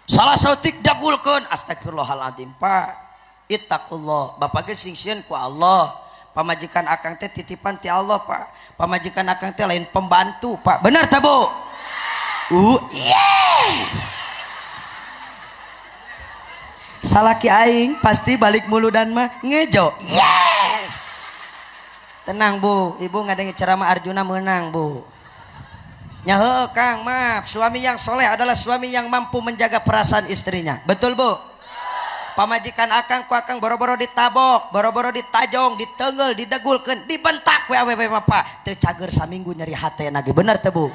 Salah sautik dagulkeun. Astagfirullahaladzim Pak. Ittaqullah. Bapak ge sing sieun ku Allah. Pamajikan akang teh titipan ti Allah Pak. Pamajikan akang teh lain pembantu Pak. Benar tak Bu? Yes. Salaki aing pasti balik muludan mah ngejo. Yes. Tenang Bu, ibu ngadenge ceramah Arjuna menang Bu. Nya heuh Kang, maaf, suami yang soleh adalah suami yang mampu menjaga perasaan istrinya. Betul Bu? Pamajikan akang ku akang boro-boro ditabok, boro-boro ditajong, ditenggel, didegulkeun, dibentak we awewe bapak. Teu cager saminggu nyeri hatena ge, bener teu Bu?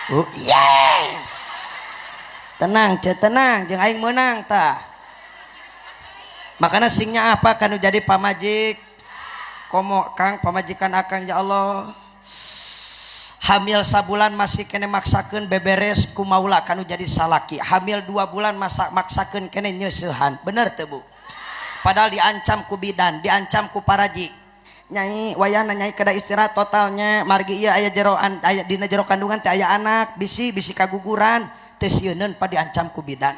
Oh, yes. Tenang, ce tenang, jeung aing meunang tah. Makana singnya apa kanu jadi pamajik? Komo Kang pamajikan akang ya Allah. Hamil sabulan masih kene maksakeun beberes ku maula kanu jadi salaki. Hamil 2 bulan masak maksakeun kene nyeusehan. Bener teu Bu? Padahal diancam ku bidan, diancam ku paraji. Nyai wayahna nyai kada istirahat totalnya, margi ieu aya jeroan, aya dina jero kandungan teh aya anak, bisi bisi kaguguran, teu sieuneun pa diancam ku bidan.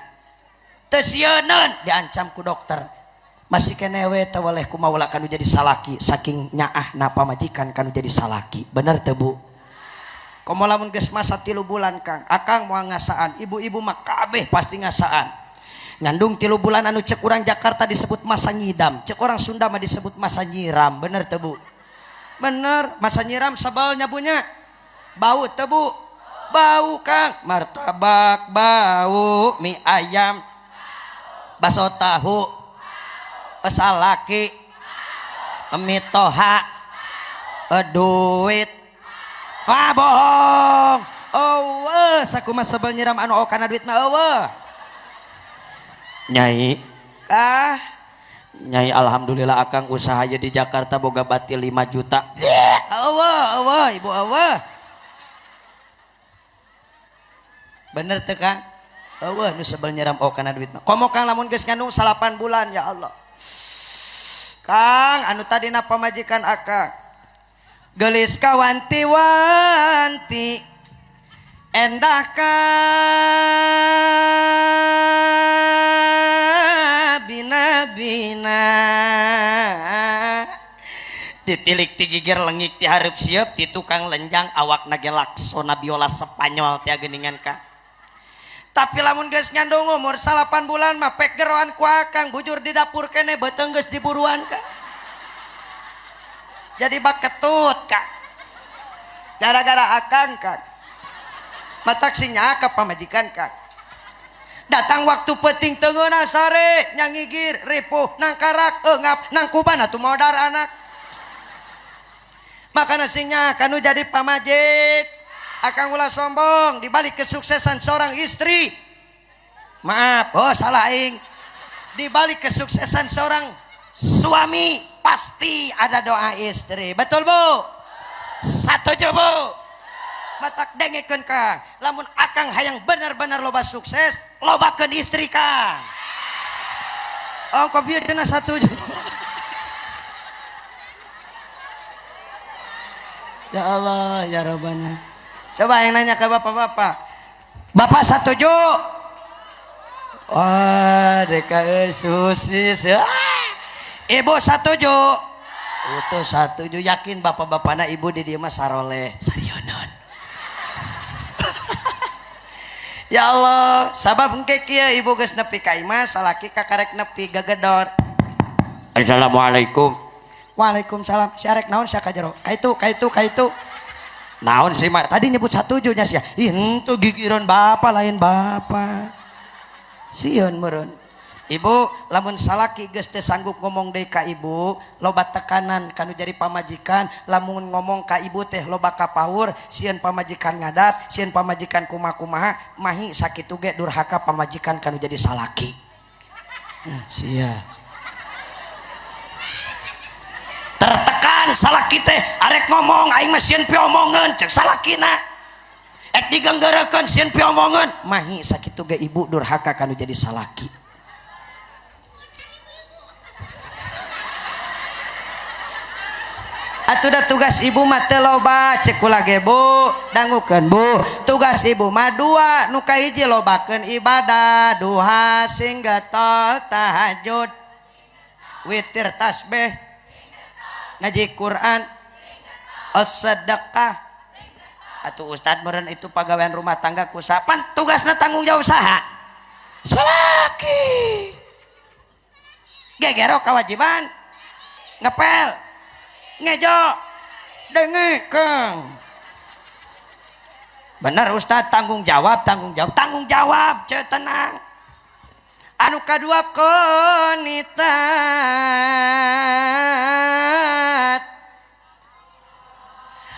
Teu sieuneun diancam ku dokter. Masih keneh we teu weleh ku maula kanu jadi salaki, saking nyaahna pamajikan kanu jadi salaki. Bener teu Bu? Komo lamun geus masa 3 bulan Kang, akang moal ngasaan, ibu-ibu mah kabeh pasti ngasaan. Ngandung 3 bulan anu cek urang Jakarta disebut masa nyidam, cek orang Sunda mah disebut masa nyiram, bener teu Bu? Bener, masa nyiram sebelnya punya. Bau teu Bu? Bau Kang, martabak bau, mie ayam, bakso tahu, salaki, mie toha, duit. Wah bohong. Oh, sakumaha sebel nyiram anu kana duit mah eueuh. Nyai, ah, Nyai alhamdulillah akang usaha di Jakarta boga batil 5 juta. Eueuh, eueuh, ibu eueuh. Bener teu Kang? Eueuh nu sebel nyiram oh kana duit mah. Komo Kang lamun geus ngandung 8 bulan ya Allah. Kang anu tadina pamajikan akang. Geulis kawanti-wanti endah ka bina-bina ditilik ti gigir lengik ti hareup sieup ti tukang lenjang awakna ge laksana biola Spanyol teh geuningan Kang. Tapi lamun geus ngandung umur 8 bulan mah pek geroan ku akang bujur di dapur keneh beuteung geus diburuan Kang. Jadi baketut Kang. Gara-gara akang Kang. Matak sing nyaah ka pamajikan Kang. Datang waktu penting tengeuna sare nyangigir ripuh nangkarak eungap nangkuban atuh modar anak. Makana sing nyaah kanu jadi pamajik. Akang ulah sombong di balik kesuksesan seorang istri. Maaf, oh salah aing. Di balik kesuksesan seorang suami pasti ada doa istri. Betul Bu? Satuju Bu? Matak dengekeun Kang. Lamun akang hayang bener-bener loba sukses, lobakeun istri Kang. Oh, kok bieu cenah satuju. Ya Allah, ya Rabbana. Coba yang nanya ke bapak-bapak. Bapak setuju? Wah, DKI susis. Ah. Ibu setuju? Utuh setuju. Yakin bapak-bapakna ibu di dieu mah saroleh. Sarionon. Ya Allah, sabab engke kieu ibu geus nepi ka imah, salaki kakarek nepi gagedor. Assalamualaikum. Waalaikumsalam. Si arek naon sia ka jero? Ka itu, ka itu, ka itu. Naon sih mak? Tadi nyebut satujunya sia. Ih, henteu gigireun bapak lain bapak. Sieun meureun. Ibu, lamun salaki geus teu sanggup ngomong deui ka ibu, loba tekanan kanu jadi pamajikan, lamun ngomong ka ibu teh loba kapaur, sieun pamajikan ngadat, sieun pamajikan kumaha-kumaha, mahi sakitu ge durhaka pamajikan kanu jadi salaki. Sia. Tertekan salaki teh arek ngomong aing mah sieun piomongeun cek salakina. Ek digenggeurekeun sieun piomongeun, mahi sakitu ge ibu durhaka kanu jadi salaki. Atuh da tugas ibu mah teu loba cek kula ge Bu, dangukeun Bu. Tugas ibu mah dua, nu kahiji lobakeun ibadah, duha sing getol tahajud, witir tasbih, ngaji Quran, as-sedekah. Atuh ustad meureun itu pagawean rumah tangga kusapan tugasna tanggung jawab saha? Salaki. Gegero kewajiban ngepel, ngejo, dengekeun. Bener ustad, tanggung jawab, tanggung jawab, tanggung jawab, ceu tenang. Anu kadua qanitat.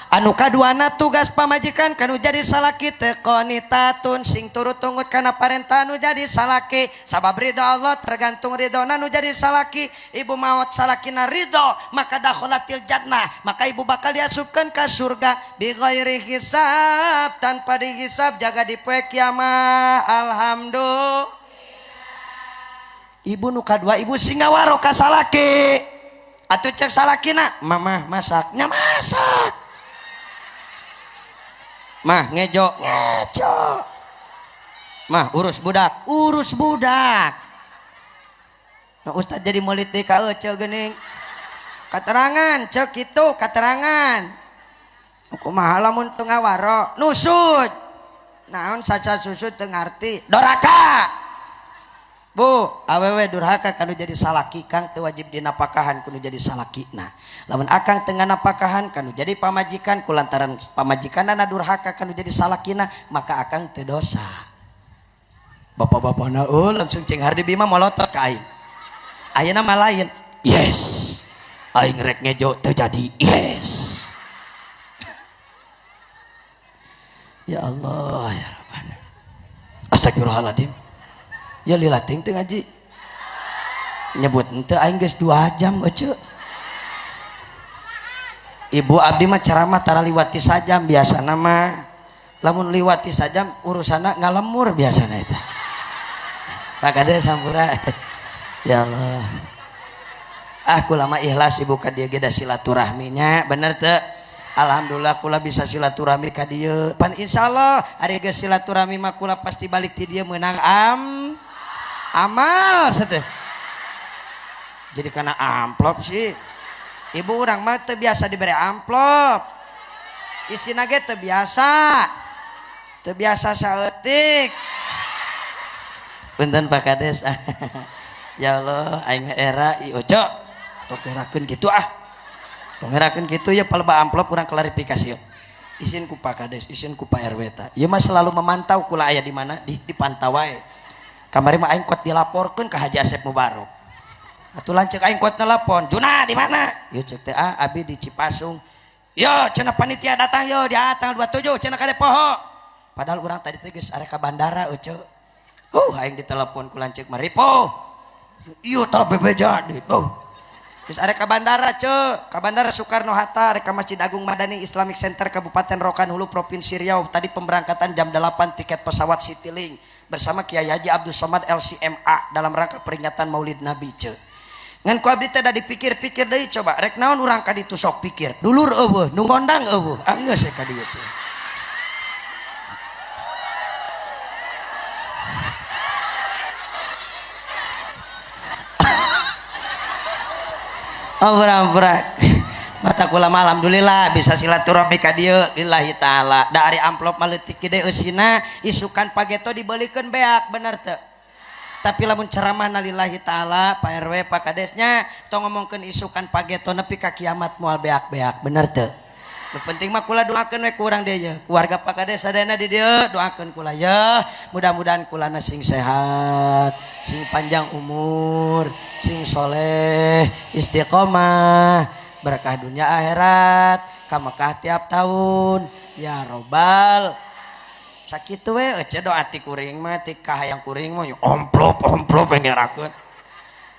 Anu kaduana tugas pamajikan kanu jadi salaki teh qanitatun sing turut tungut kana parentah nu jadi salaki. Sabab ridho Allah tergantung ridhona nu jadi salaki. Ibu maot salakina ridho maka dakholatil jannah, maka ibu bakal diasupkeun ka surga bi ghairi hisab, tanpa dihisab jaga di poe kiamat. Alhamdulillah. Ibu nu kadua ibu sing ngawaro ka salaki. Atuh cek salakina, mamah masak, nya masak. Mah ngejo, ngejo. Mah urus budak, urus budak. Nah, ustad jadi meuli teh ka ece geuning. Katerangan cek kitu katerangan. Kumaha lamun teu ngawaro, nusut. Naon saca susut teu ngarti, doraka. Bu, awewe durhaka kanu jadi salaki kang teu wajib dinapakahan kudu jadi salakina. Lamun akang teu nganapakahan kanu jadi pamajikan kulantaran pamajikanana durhaka kanu jadi salakina, maka akang teu dosa. Bapak-bapana eueuh langsung cing Hardi Bima molotot ka aing. Ayeuna mah lain. Yes. Aing rek ngejo teu jadi. Yes. Ya Allah ya Rabbana. Astagfirullahaladzim. Ya lila ting teu ngaji. Nyebut henteu aing geus 2 jam ece. Ibu abdi mah ceramah tara liwati sajam biasana mah. Lamun liwati sajam urusanna ngalemur biasana eta. Pak Kades sampura. Ya Allah. Ah kula mah ikhlas ibu ka dieu ge da silaturahminya bener teu? Alhamdulillah kula bisa silaturahmi ka dieu. Pan insyaallah ari geus silaturahmi mah kula pasti balik ti dieu meunang amal sateh. Jadi karena amplop sih. Ibu urang mah teu biasa diberi amplop. Isina ge teu biasa. Teu biasa saeutik. Punten Pak Kades. Ya Allah aing era ieu cok. Tong gerakeun kitu ah. Tong gerakeun kitu ya paleba amplop urang klarifikasi yuk. Isin ku Pak Kades, isin ku Pak RW ta. Ieu mah selalu memantau kula aya di mana, dipantau wae. Kamari mah aing kot dilaporkeun ka Haji Asep Mubarok. Atuh lanceuk aing kot nelpon, "Juna di mana?" Ieu ceuk teh, "Ah, abi di Cipasung." "Yo, cenah panitia datang yo di tanggal 27 cenah kade poho." Padahal urang tadi teh geus arek ka bandara euceu. Aing ditelepon ku lanceuk mah, "Ripo." Ieu tah bebeja di. Oh. Geus arek ka bandara ceu, ka bandara Soekarno Hatta, arek ka Masjid Agung Madani Islamic Center Kabupaten Rokan Hulu Provinsi Riau. Tadi pemberangkatan jam 8 tiket pesawat Citylink bersama Kiai Haji Abdul Somad LCMA dalam rangka peringatan Maulid Nabi ceu. Ngan ku abdi teh da dipikir-pikir deui coba rek naon urang ka ditu sok pikir. Dulur eueuh, nu ngondang eueuh, ah geus we ka dieu ceu. Ampura-ampura. Mata kula mah alhamdulillah bisa silaturahmi ka dieu lillahi taala. Da ari amplop mah leutik gede eusina, isukan pageto dibelikeun beak bener teu? Tapi lamun ceramah na lillahi taala Pak RW Pak Kadesnya tong ngomongkeun isukan pageto nepi ka kiamat moal beak-beak bener teu? Nu penting mah kula doakeun we ku urang dieu ye. Keluarga Pak Kades sadayana di dieu doakeun kula ye. Mudah-mudahan kulana sing sehat, sing panjang umur, sing soleh, istiqomah, berkah dunia akhirat, ka Mekah tiap tahun. Ya robbal. Sakitu we ece doa ti kuring mah ti kahayang kuring mah amplop amplop ngerakeun.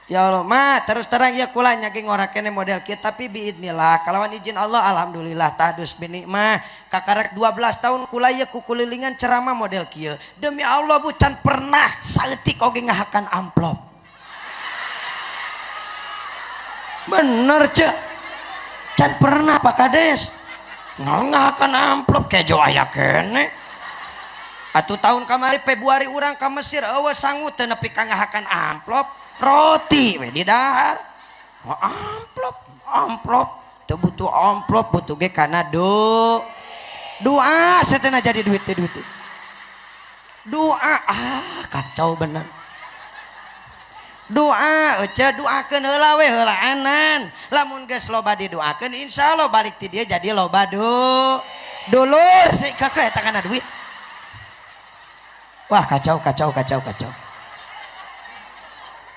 Ya Allah mah terus terang ya kula nya ge ngorakene model kieu tapi biidnillah kalawan izin Allah alhamdulillah tahdus binikmah kakarek 12 tahun kula ye kukulilingan ceramah model kieu demi Allah bu can pernah saeutik oge ngahakan amplop. Bener cek can pernah Pak Kades ngahakan amplop kejo aya kene. Atuh tahun kamari Februari urang ka Mesir eueuh sangu teu nepi ka ngahakan amplop. Roti we di dahar. Oh, amplop, amplop, teu butuh amplop, butuh ge kana doa satena jadi duit teh duit. Doa ah kacau bener. Doa ece doakeun heula we heulaanan. Lamun geus loba didoakeun insyaallah balik ti dieu jadi loba dulur si kakek eta kana duit. Wah kacau kacau kacau kacau.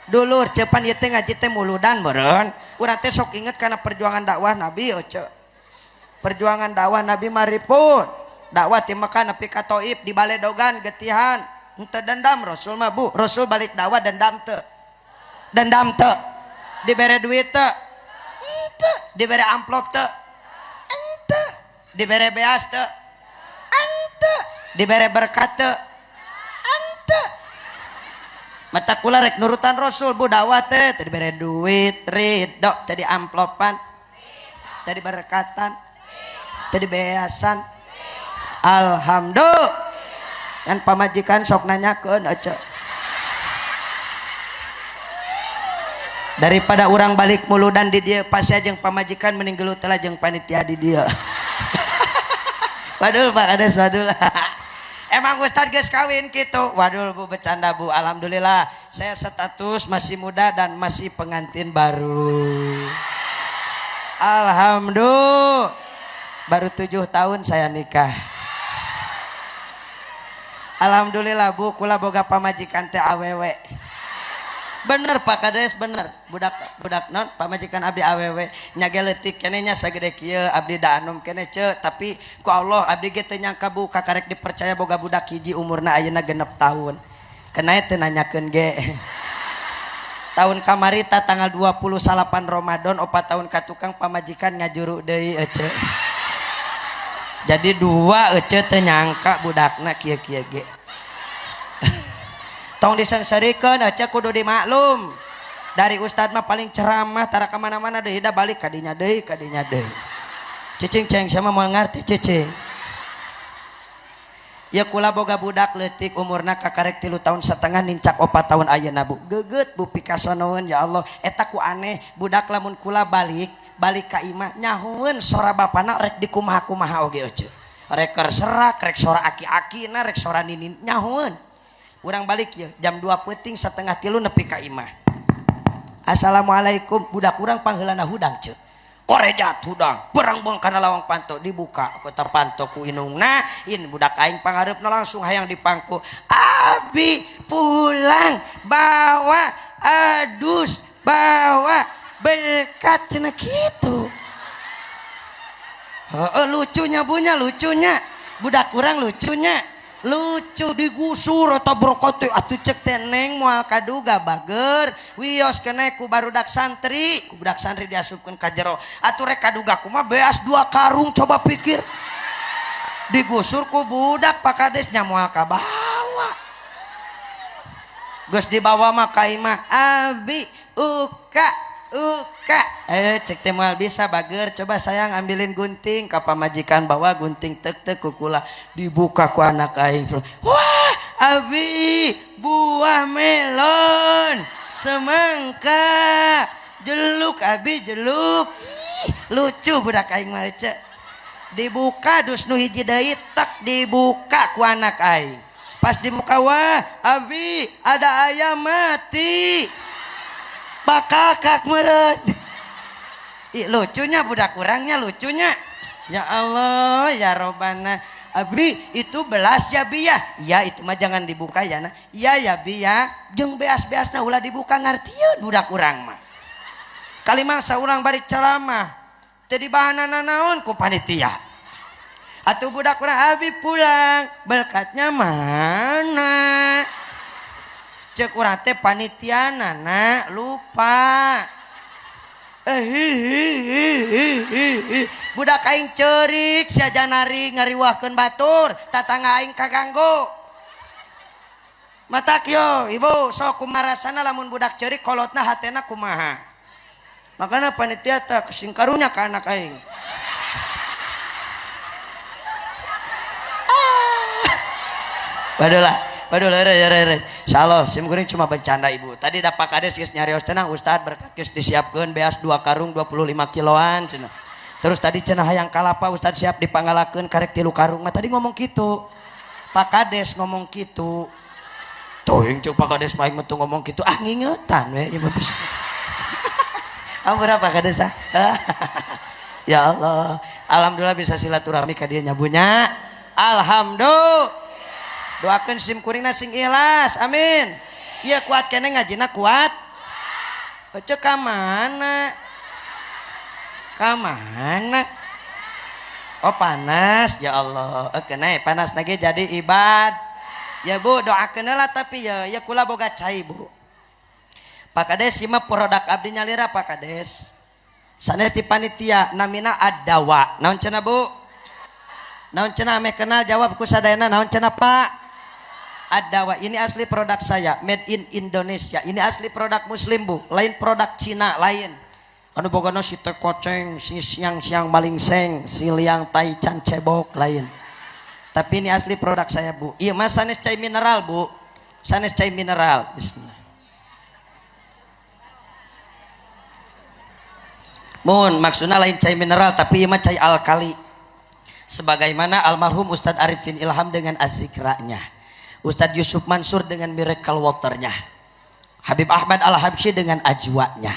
Dulur cepan ieu teh ngaji teh muludan meureun. Urang teh sok inget kana perjuangan dakwah Nabi ece. Perjuangan dakwah Nabi maripun. Dakwah ti Mekah nepi ka Taif di baledogan getihan. Henteu dendam Rasul mah bu. Rasul balik dakwah dendam teu. Dendam teu. Dibere duit teu. Henteu. Dibere amplop teu. Henteu. Dibere beas teu. Henteu. Dibere berkat teu. Henteu. Mata kula rek nurutan Rasul bu, dakwah teh teu dibere duit ridho, teu diamplopan, teu diberkatan, teu dibeasan. Alhamdulillah. Dan pamajikan sok nanyakeun aja. Daripada orang balik muludan di dia pasti jeung pamajikan mending gelut lah jeung panitia di dia. Waduh Pak Kades, waduh. Emang Ustad geus kawin gitu. Waduh Bu, bercanda Bu. Alhamdulillah saya status masih muda dan masih pengantin baru. Alhamdulillah. Baru 7 tahun saya nikah. Alhamdulillah Bu, kula boga pamajikan teh awewe. Bener Pak Kades, bener. Budak budak non pamajikan abdi awewe nya ge leutik keneh nya sagede kieu, abdi da anom keneh ceu, tapi ku Allah abdi ge teu nyangka Bu kakarek dipercaya boga budak hiji umurna ayeuna 6 tahun. Kenae teu nanyakeun ge. Tahun kamari ta tanggal 28 Ramadan 4 tahun ka tukang pamajikan ngajuru deui ece. Jadi 2 ece teu nyangka budakna kieu-kieu ge. Tong diseungseurikeun ece, kudu dimaklum. Dari ustad mah paling ceramah tara ka mana-mana deui, da balik kadinya deui kadinya deui. Cicing ceng sama moal ngarti cicing. Ya kula boga budak leutik umurna kakarek 3 tahun setengah nincak 4 tahun ayeuna Bu. Geget Bu pikasonoeun ya Allah, eta ku aneh budak lamun kula balik balik ka imah nyahueun sora bapana rek dikumaha-kumaha oge ece. Rek keur serak, rek sora aki-akina, rek sora ninin nyahueun. Urang balik ya jam 2 peuting setengah tilu nepi ka imah. Assalamualaikum, budak urang pangheulana hudang ceu. Korejat hudang, berang-beng kana lawang panto dibuka kota panto ku inungna, in budak aing pangareupna langsung hayang dipangku. Abi pulang bawa adus bawa berkat cenah kitu. Heeh, lucunya bunya lucunya. Budak urang lucunya. Lucu digusur atau brokote atuh cek teh neng moal kaduga bager wios kene ku barudak santri, ku budak santri diasupkeun ka jero atuh rek kaduga kumaha beas 2 karung coba pikir digusur ku budak Pak Kades nya moal kabawa geus dibawa mah ka imah abi uka uka cek teh moal bisa bager coba sayang ambilin gunting ka pamajikan bawa gunting tek tek kukula dibuka ku anak aing wah abi buah melon semangka jeluk abi jeluk. Ih, lucu budak aing mah cek dibuka dus nu hiji deui tek dibuka ku anak aing pas dibuka wah abi ada ayam mati bakakak meureun. Ih, lucunya budak urangnya lucunya. Ya Allah ya Robbana. Abi itu belas ya bi ya. Ya itu mah jangan dibuka ya nah. Iya ya bi ya. Jeung beas-beasna ulah dibuka ngartieun budak urang mah. Kalimangsa urang bari ceramah teu dibahanana naon ku panitia. Atuh budak urang abi pulang berkatnya mana? Cek urang teh panitiana na lupa. Budak aing ceurik sia janari ngariwahkeun batur, tatangga aing kaganggu. Matak yo ibu sok kumarasana lamun budak ceurik kolotna hatena kumaha. Makana panitia teh singkarunya ka anak aing. Waduh lah. Waduh, lere, lere, lere. Insyaallah, sim kuring cuma bercanda ibu. Tadi da Pak Kades geus nyarios tenang, Ustad berkat geus disiapkeun beas 2 karung 25 kiloan cenah. Terus tadi cenah hayang kalapa Ustad siap dipangalakeun karek 3 karung. Mah tadi ngomong kitu. Pak Kades ngomong kitu. Teuing ceuk Pak Kades mah aing mah teu ngomong kitu. Ah ngingetan we ieu mah bisa. Ampura Pak Kades ah. Ya Allah, alhamdulillah bisa silaturahmi ka dieu nya bunya. Alhamdulillah. Doakeun sim kuringna sing ikhlas. Amin. Ieu kuat keneh ngajina kuat. Ece ka mana? Ka mana? Oh panas ya Allah. Keneh panas lagi jadi ibad. Ya Bu, doakeun heula tapi ya ya kula boga cai Bu. Pak Kades ieu mah produk abdi nyalira Pak Kades. Sanes di panitia namina Ad-Dawa. Naon cenah Bu? Naon cenah ameh kenal jawab ku sadayana naon cenah Pak? Adawa ini asli produk saya, made in Indonesia. Ini asli produk muslim bu, lain produk Cina lain. Anu bogana si teh koceng, si siang-siang maling seng, si liang tai can cebok lain. Tapi ini asli produk saya bu. Iya mas sanes cai mineral bu, sanes cai mineral. Bismillah. Mohon maksudnya lain cai mineral tapi iya mah cai alkali. Sebagaimana almarhum Ustadz Arifin Ilham dengan azikranya, Ustadz Yusuf Mansur dengan miracle waternya, Habib Ahmad Al-Habsyi dengan ajwanya.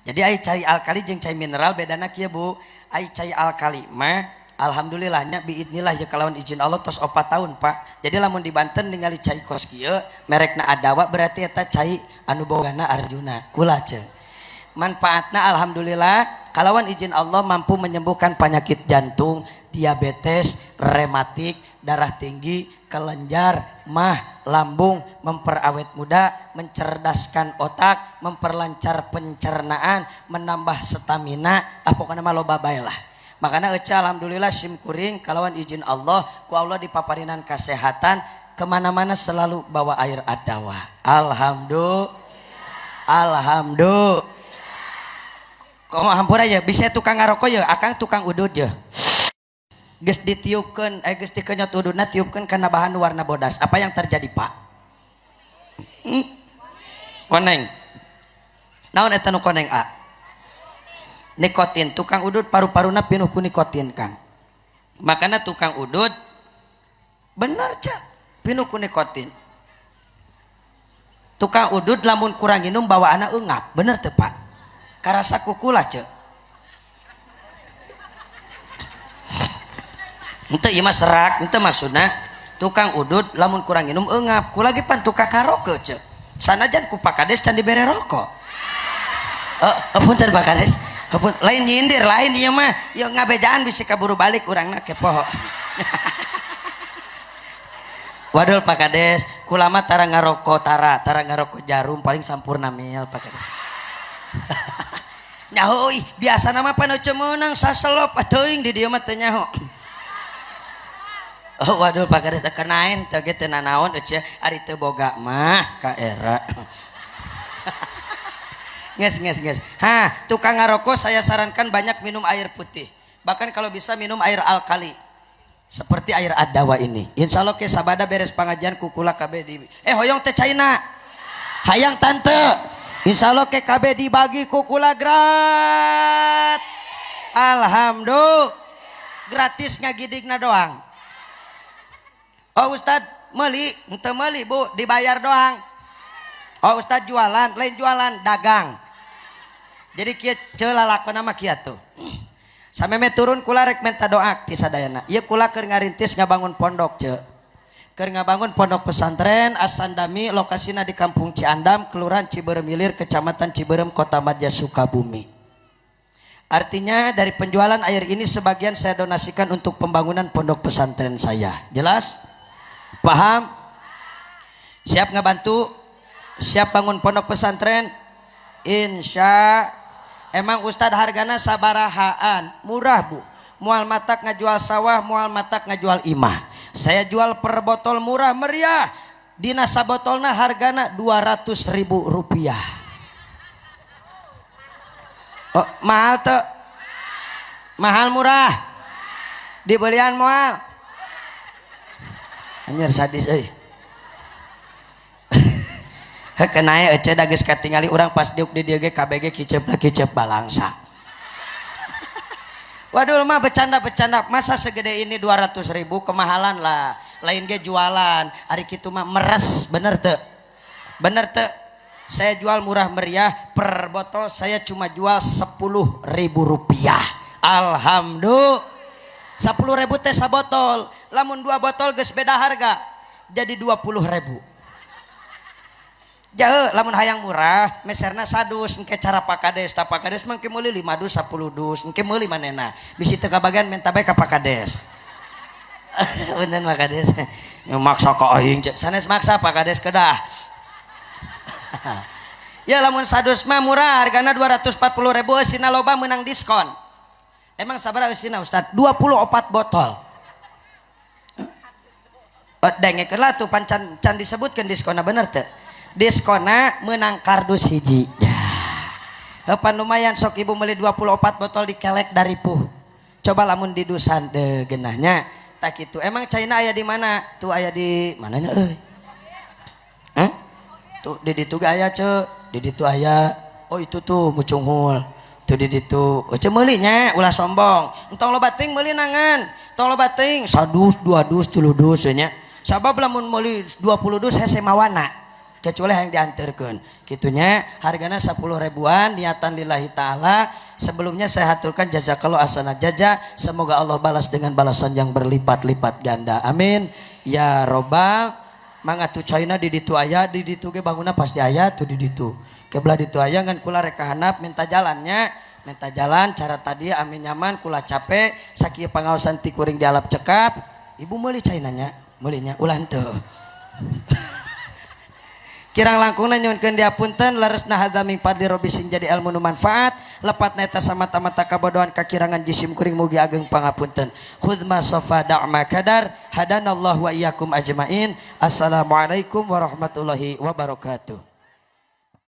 Jadi ai cai alkali jeung cai mineral bedana kieu bu. Ai cai alkali mah alhamdulillahnya biidnillah ya kalawan izin Allah tos 4 tahun pak. Jadi lamun di Banten ningali cai kos kieu merekna Adawa berarti eta cai anu bogana Arjuna kula ce. Manfaatna alhamdulillah kalawan izin Allah mampu menyembuhkan penyakit jantung, diabetes, rematik, darah tinggi, kelenjar, mah, lambung, memperawet muda, mencerdaskan otak, memperlancar pencernaan, menambah stamina, ah pokoknya mah loba bae lah. Makanya ece alhamdulillah sim kuring kalawan izin Allah, ku Allah dipaparinan kesehatan, kemana-mana selalu bawa air Adawa. Alhamdulillah. Alhamdulillah. Kok hampura ya, bisa tukang ngarokok ya, akang tukang udud ya. Geus ditiupkeun, geus dikenyot ududna tiupkeun kana bahan warna bodas. Apa yang terjadi, Pak? Koneng. Naon eta nu koneng a? Nikotin. Tukang udud paru-paruna pinuh ku nikotin, Kang. Makana tukang udud bener cak pinuh ku nikotin. Tukang udud lamun kurang minum bawaanna eungap, bener teu, Pak? Karasa kukula cek. Ente ieu mah serak, ente maksudna tukang udud lamun kurang minum eungap, ku lagi pan tukang karaoke cek. Sanajan ku Pak Kades can dibere rokok. Punten Pak Kades. Pun, lain nyindir, lain ieu mah. Ieu ngabejaan bisi kaburu balik urangna kepo. Wadul Pak Kades, kulama tara ngarokok tara, tara ngarokok jarum paling sampurna mil Pak Kades. Nyaho ih, biasa nama pan euceu meunang saselop atuing di dieu mah teu nyaho. Oh waduh Pak Kades teu kenaen teu ge teu nanaon euceu ari teu boga mah ka era. Nges nges nges. Hah, tukang ngarokok saya sarankan banyak minum air putih. Bahkan kalau bisa minum air alkali. Seperti air Adawa ini. Insya Allah ke sabada beres pengajian kukula KB di hoyong teh caina. Hayang tante. Insya Allah ke KB dibagi kukula grat. Alhamdulillah. Gratis ngagidigna doang. Oh Ustad meuli, henteu meuli bu, dibayar doang. Oh Ustad jualan, lain jualan, dagang. Jadi kieu ceula lalakona mah kieu tuh. Sameme turun kula rek minta doa ti sadayana. Ieu kula keur ngarintis ngabangun pondok ceu. Keur ngabangun pondok pesantren Asandami lokasina di Kampung Ciandam, Kelurahan Ciberem Hilir, Kecamatan Ciberem, Kota Madya, Sukabumi. Artinya dari penjualan air ini sebagian saya donasikan untuk pembangunan pondok pesantren saya. Jelas? Paham? Siap ngebantu? Siap bangun pondok pesantren? Insya. Emang Ustadz hargana sabarahaan? Murah bu. Mual matak ngajual sawah, mual matak ngajual imah. Saya jual per botol murah meriah. Dina sabotolna hargana 200.000 rupiah. Oh, mahal tuh. Mahal murah. Dibelian mual. Anjir sadis euy. Heuh kenae ece da geus katingali urang pas diuk di dieu ge KBG kiceupna kiceup balangsa. Waduh mah bercanda-bercanda, masa segede ini 200.000 kemahalan lah. Lain ge jualan, ari kitu mah meres, bener teu? Bener teu? Saya jual murah meriah, per botol saya cuma jual 10.000 rupiah. Alhamdulillah. 10.000 teh sabotol, lamun 2 botol geus beda harga, jadi 20.000. Jauh, lamun hayang murah, meserna sadus, engke cara Pak Kades, ta Pak Kades mah engke meuli 5 dus 10 dus, engke meuli manehna. Bisi teu kabagian minta bae ka Pak Kades. Punten Pak Kades. Maksa ka aing, sanes maksa Pak Kades kedah. Ya lamun sadus mah murah, hargana 240.000 eusina loba menang diskon. Emang sabaraha eusina Ustad? 24 botol. Oh, dengekeun lah tuh pan can, can disebutkeun diskonna, bener teu? Diskonna menang kardus hiji. Ya. Pan lumayan, sok ibu beli 24 botol dikelek dari puh. Coba lamun di dusan de genahnya tak itu. Emang China aya di mana? Tuh aya di mananya euy? Hah? Tuh di ditu ge aya, ce. Di ditu aya. Oh, itu tuh mucunghul. Tuh di ditu. Oh, ce meuli nya, ulah sombong. Entong loba teuing meuli nangan. Entong loba teuing, sadus, dua dus, tilu dus nya. Sabab lamun meuli 20 dus hese mawana. Kecuali yang diantarkan gitunya. Harganya 10 ribuan, niatan lillahi ta'ala. Sebelumnya saya haturkan jazakallah ahsana jaza, semoga Allah balas dengan balasan yang berlipat-lipat ganda, amin ya robbal. Mangga tuh China di ditu aya, di ditu ge bangunna pasti aya tuh di ditu, kebelah ditu aya. Ngan kula rek kahanap minta jalannya, minta jalan cara tadi amin nyaman. Kula capek sakieu pangaosan ti kuring dialap cekap. Ibu meuli China nya, meulinya ulah henteu. Kirang langkungna nyuhunkeun diapunten. Leresna hadza min fadli rabbi, sing jadi ilmu nu manfaat. Lepatna eta samata-mata kabodohan, kakirangan jisim kuring, mugi ageng pangapunten. Khudz ma safa da'ma kadar. Hadanallahu wa iyyakum ajmain. Assalamualaikum warahmatullahi wabarakatuh.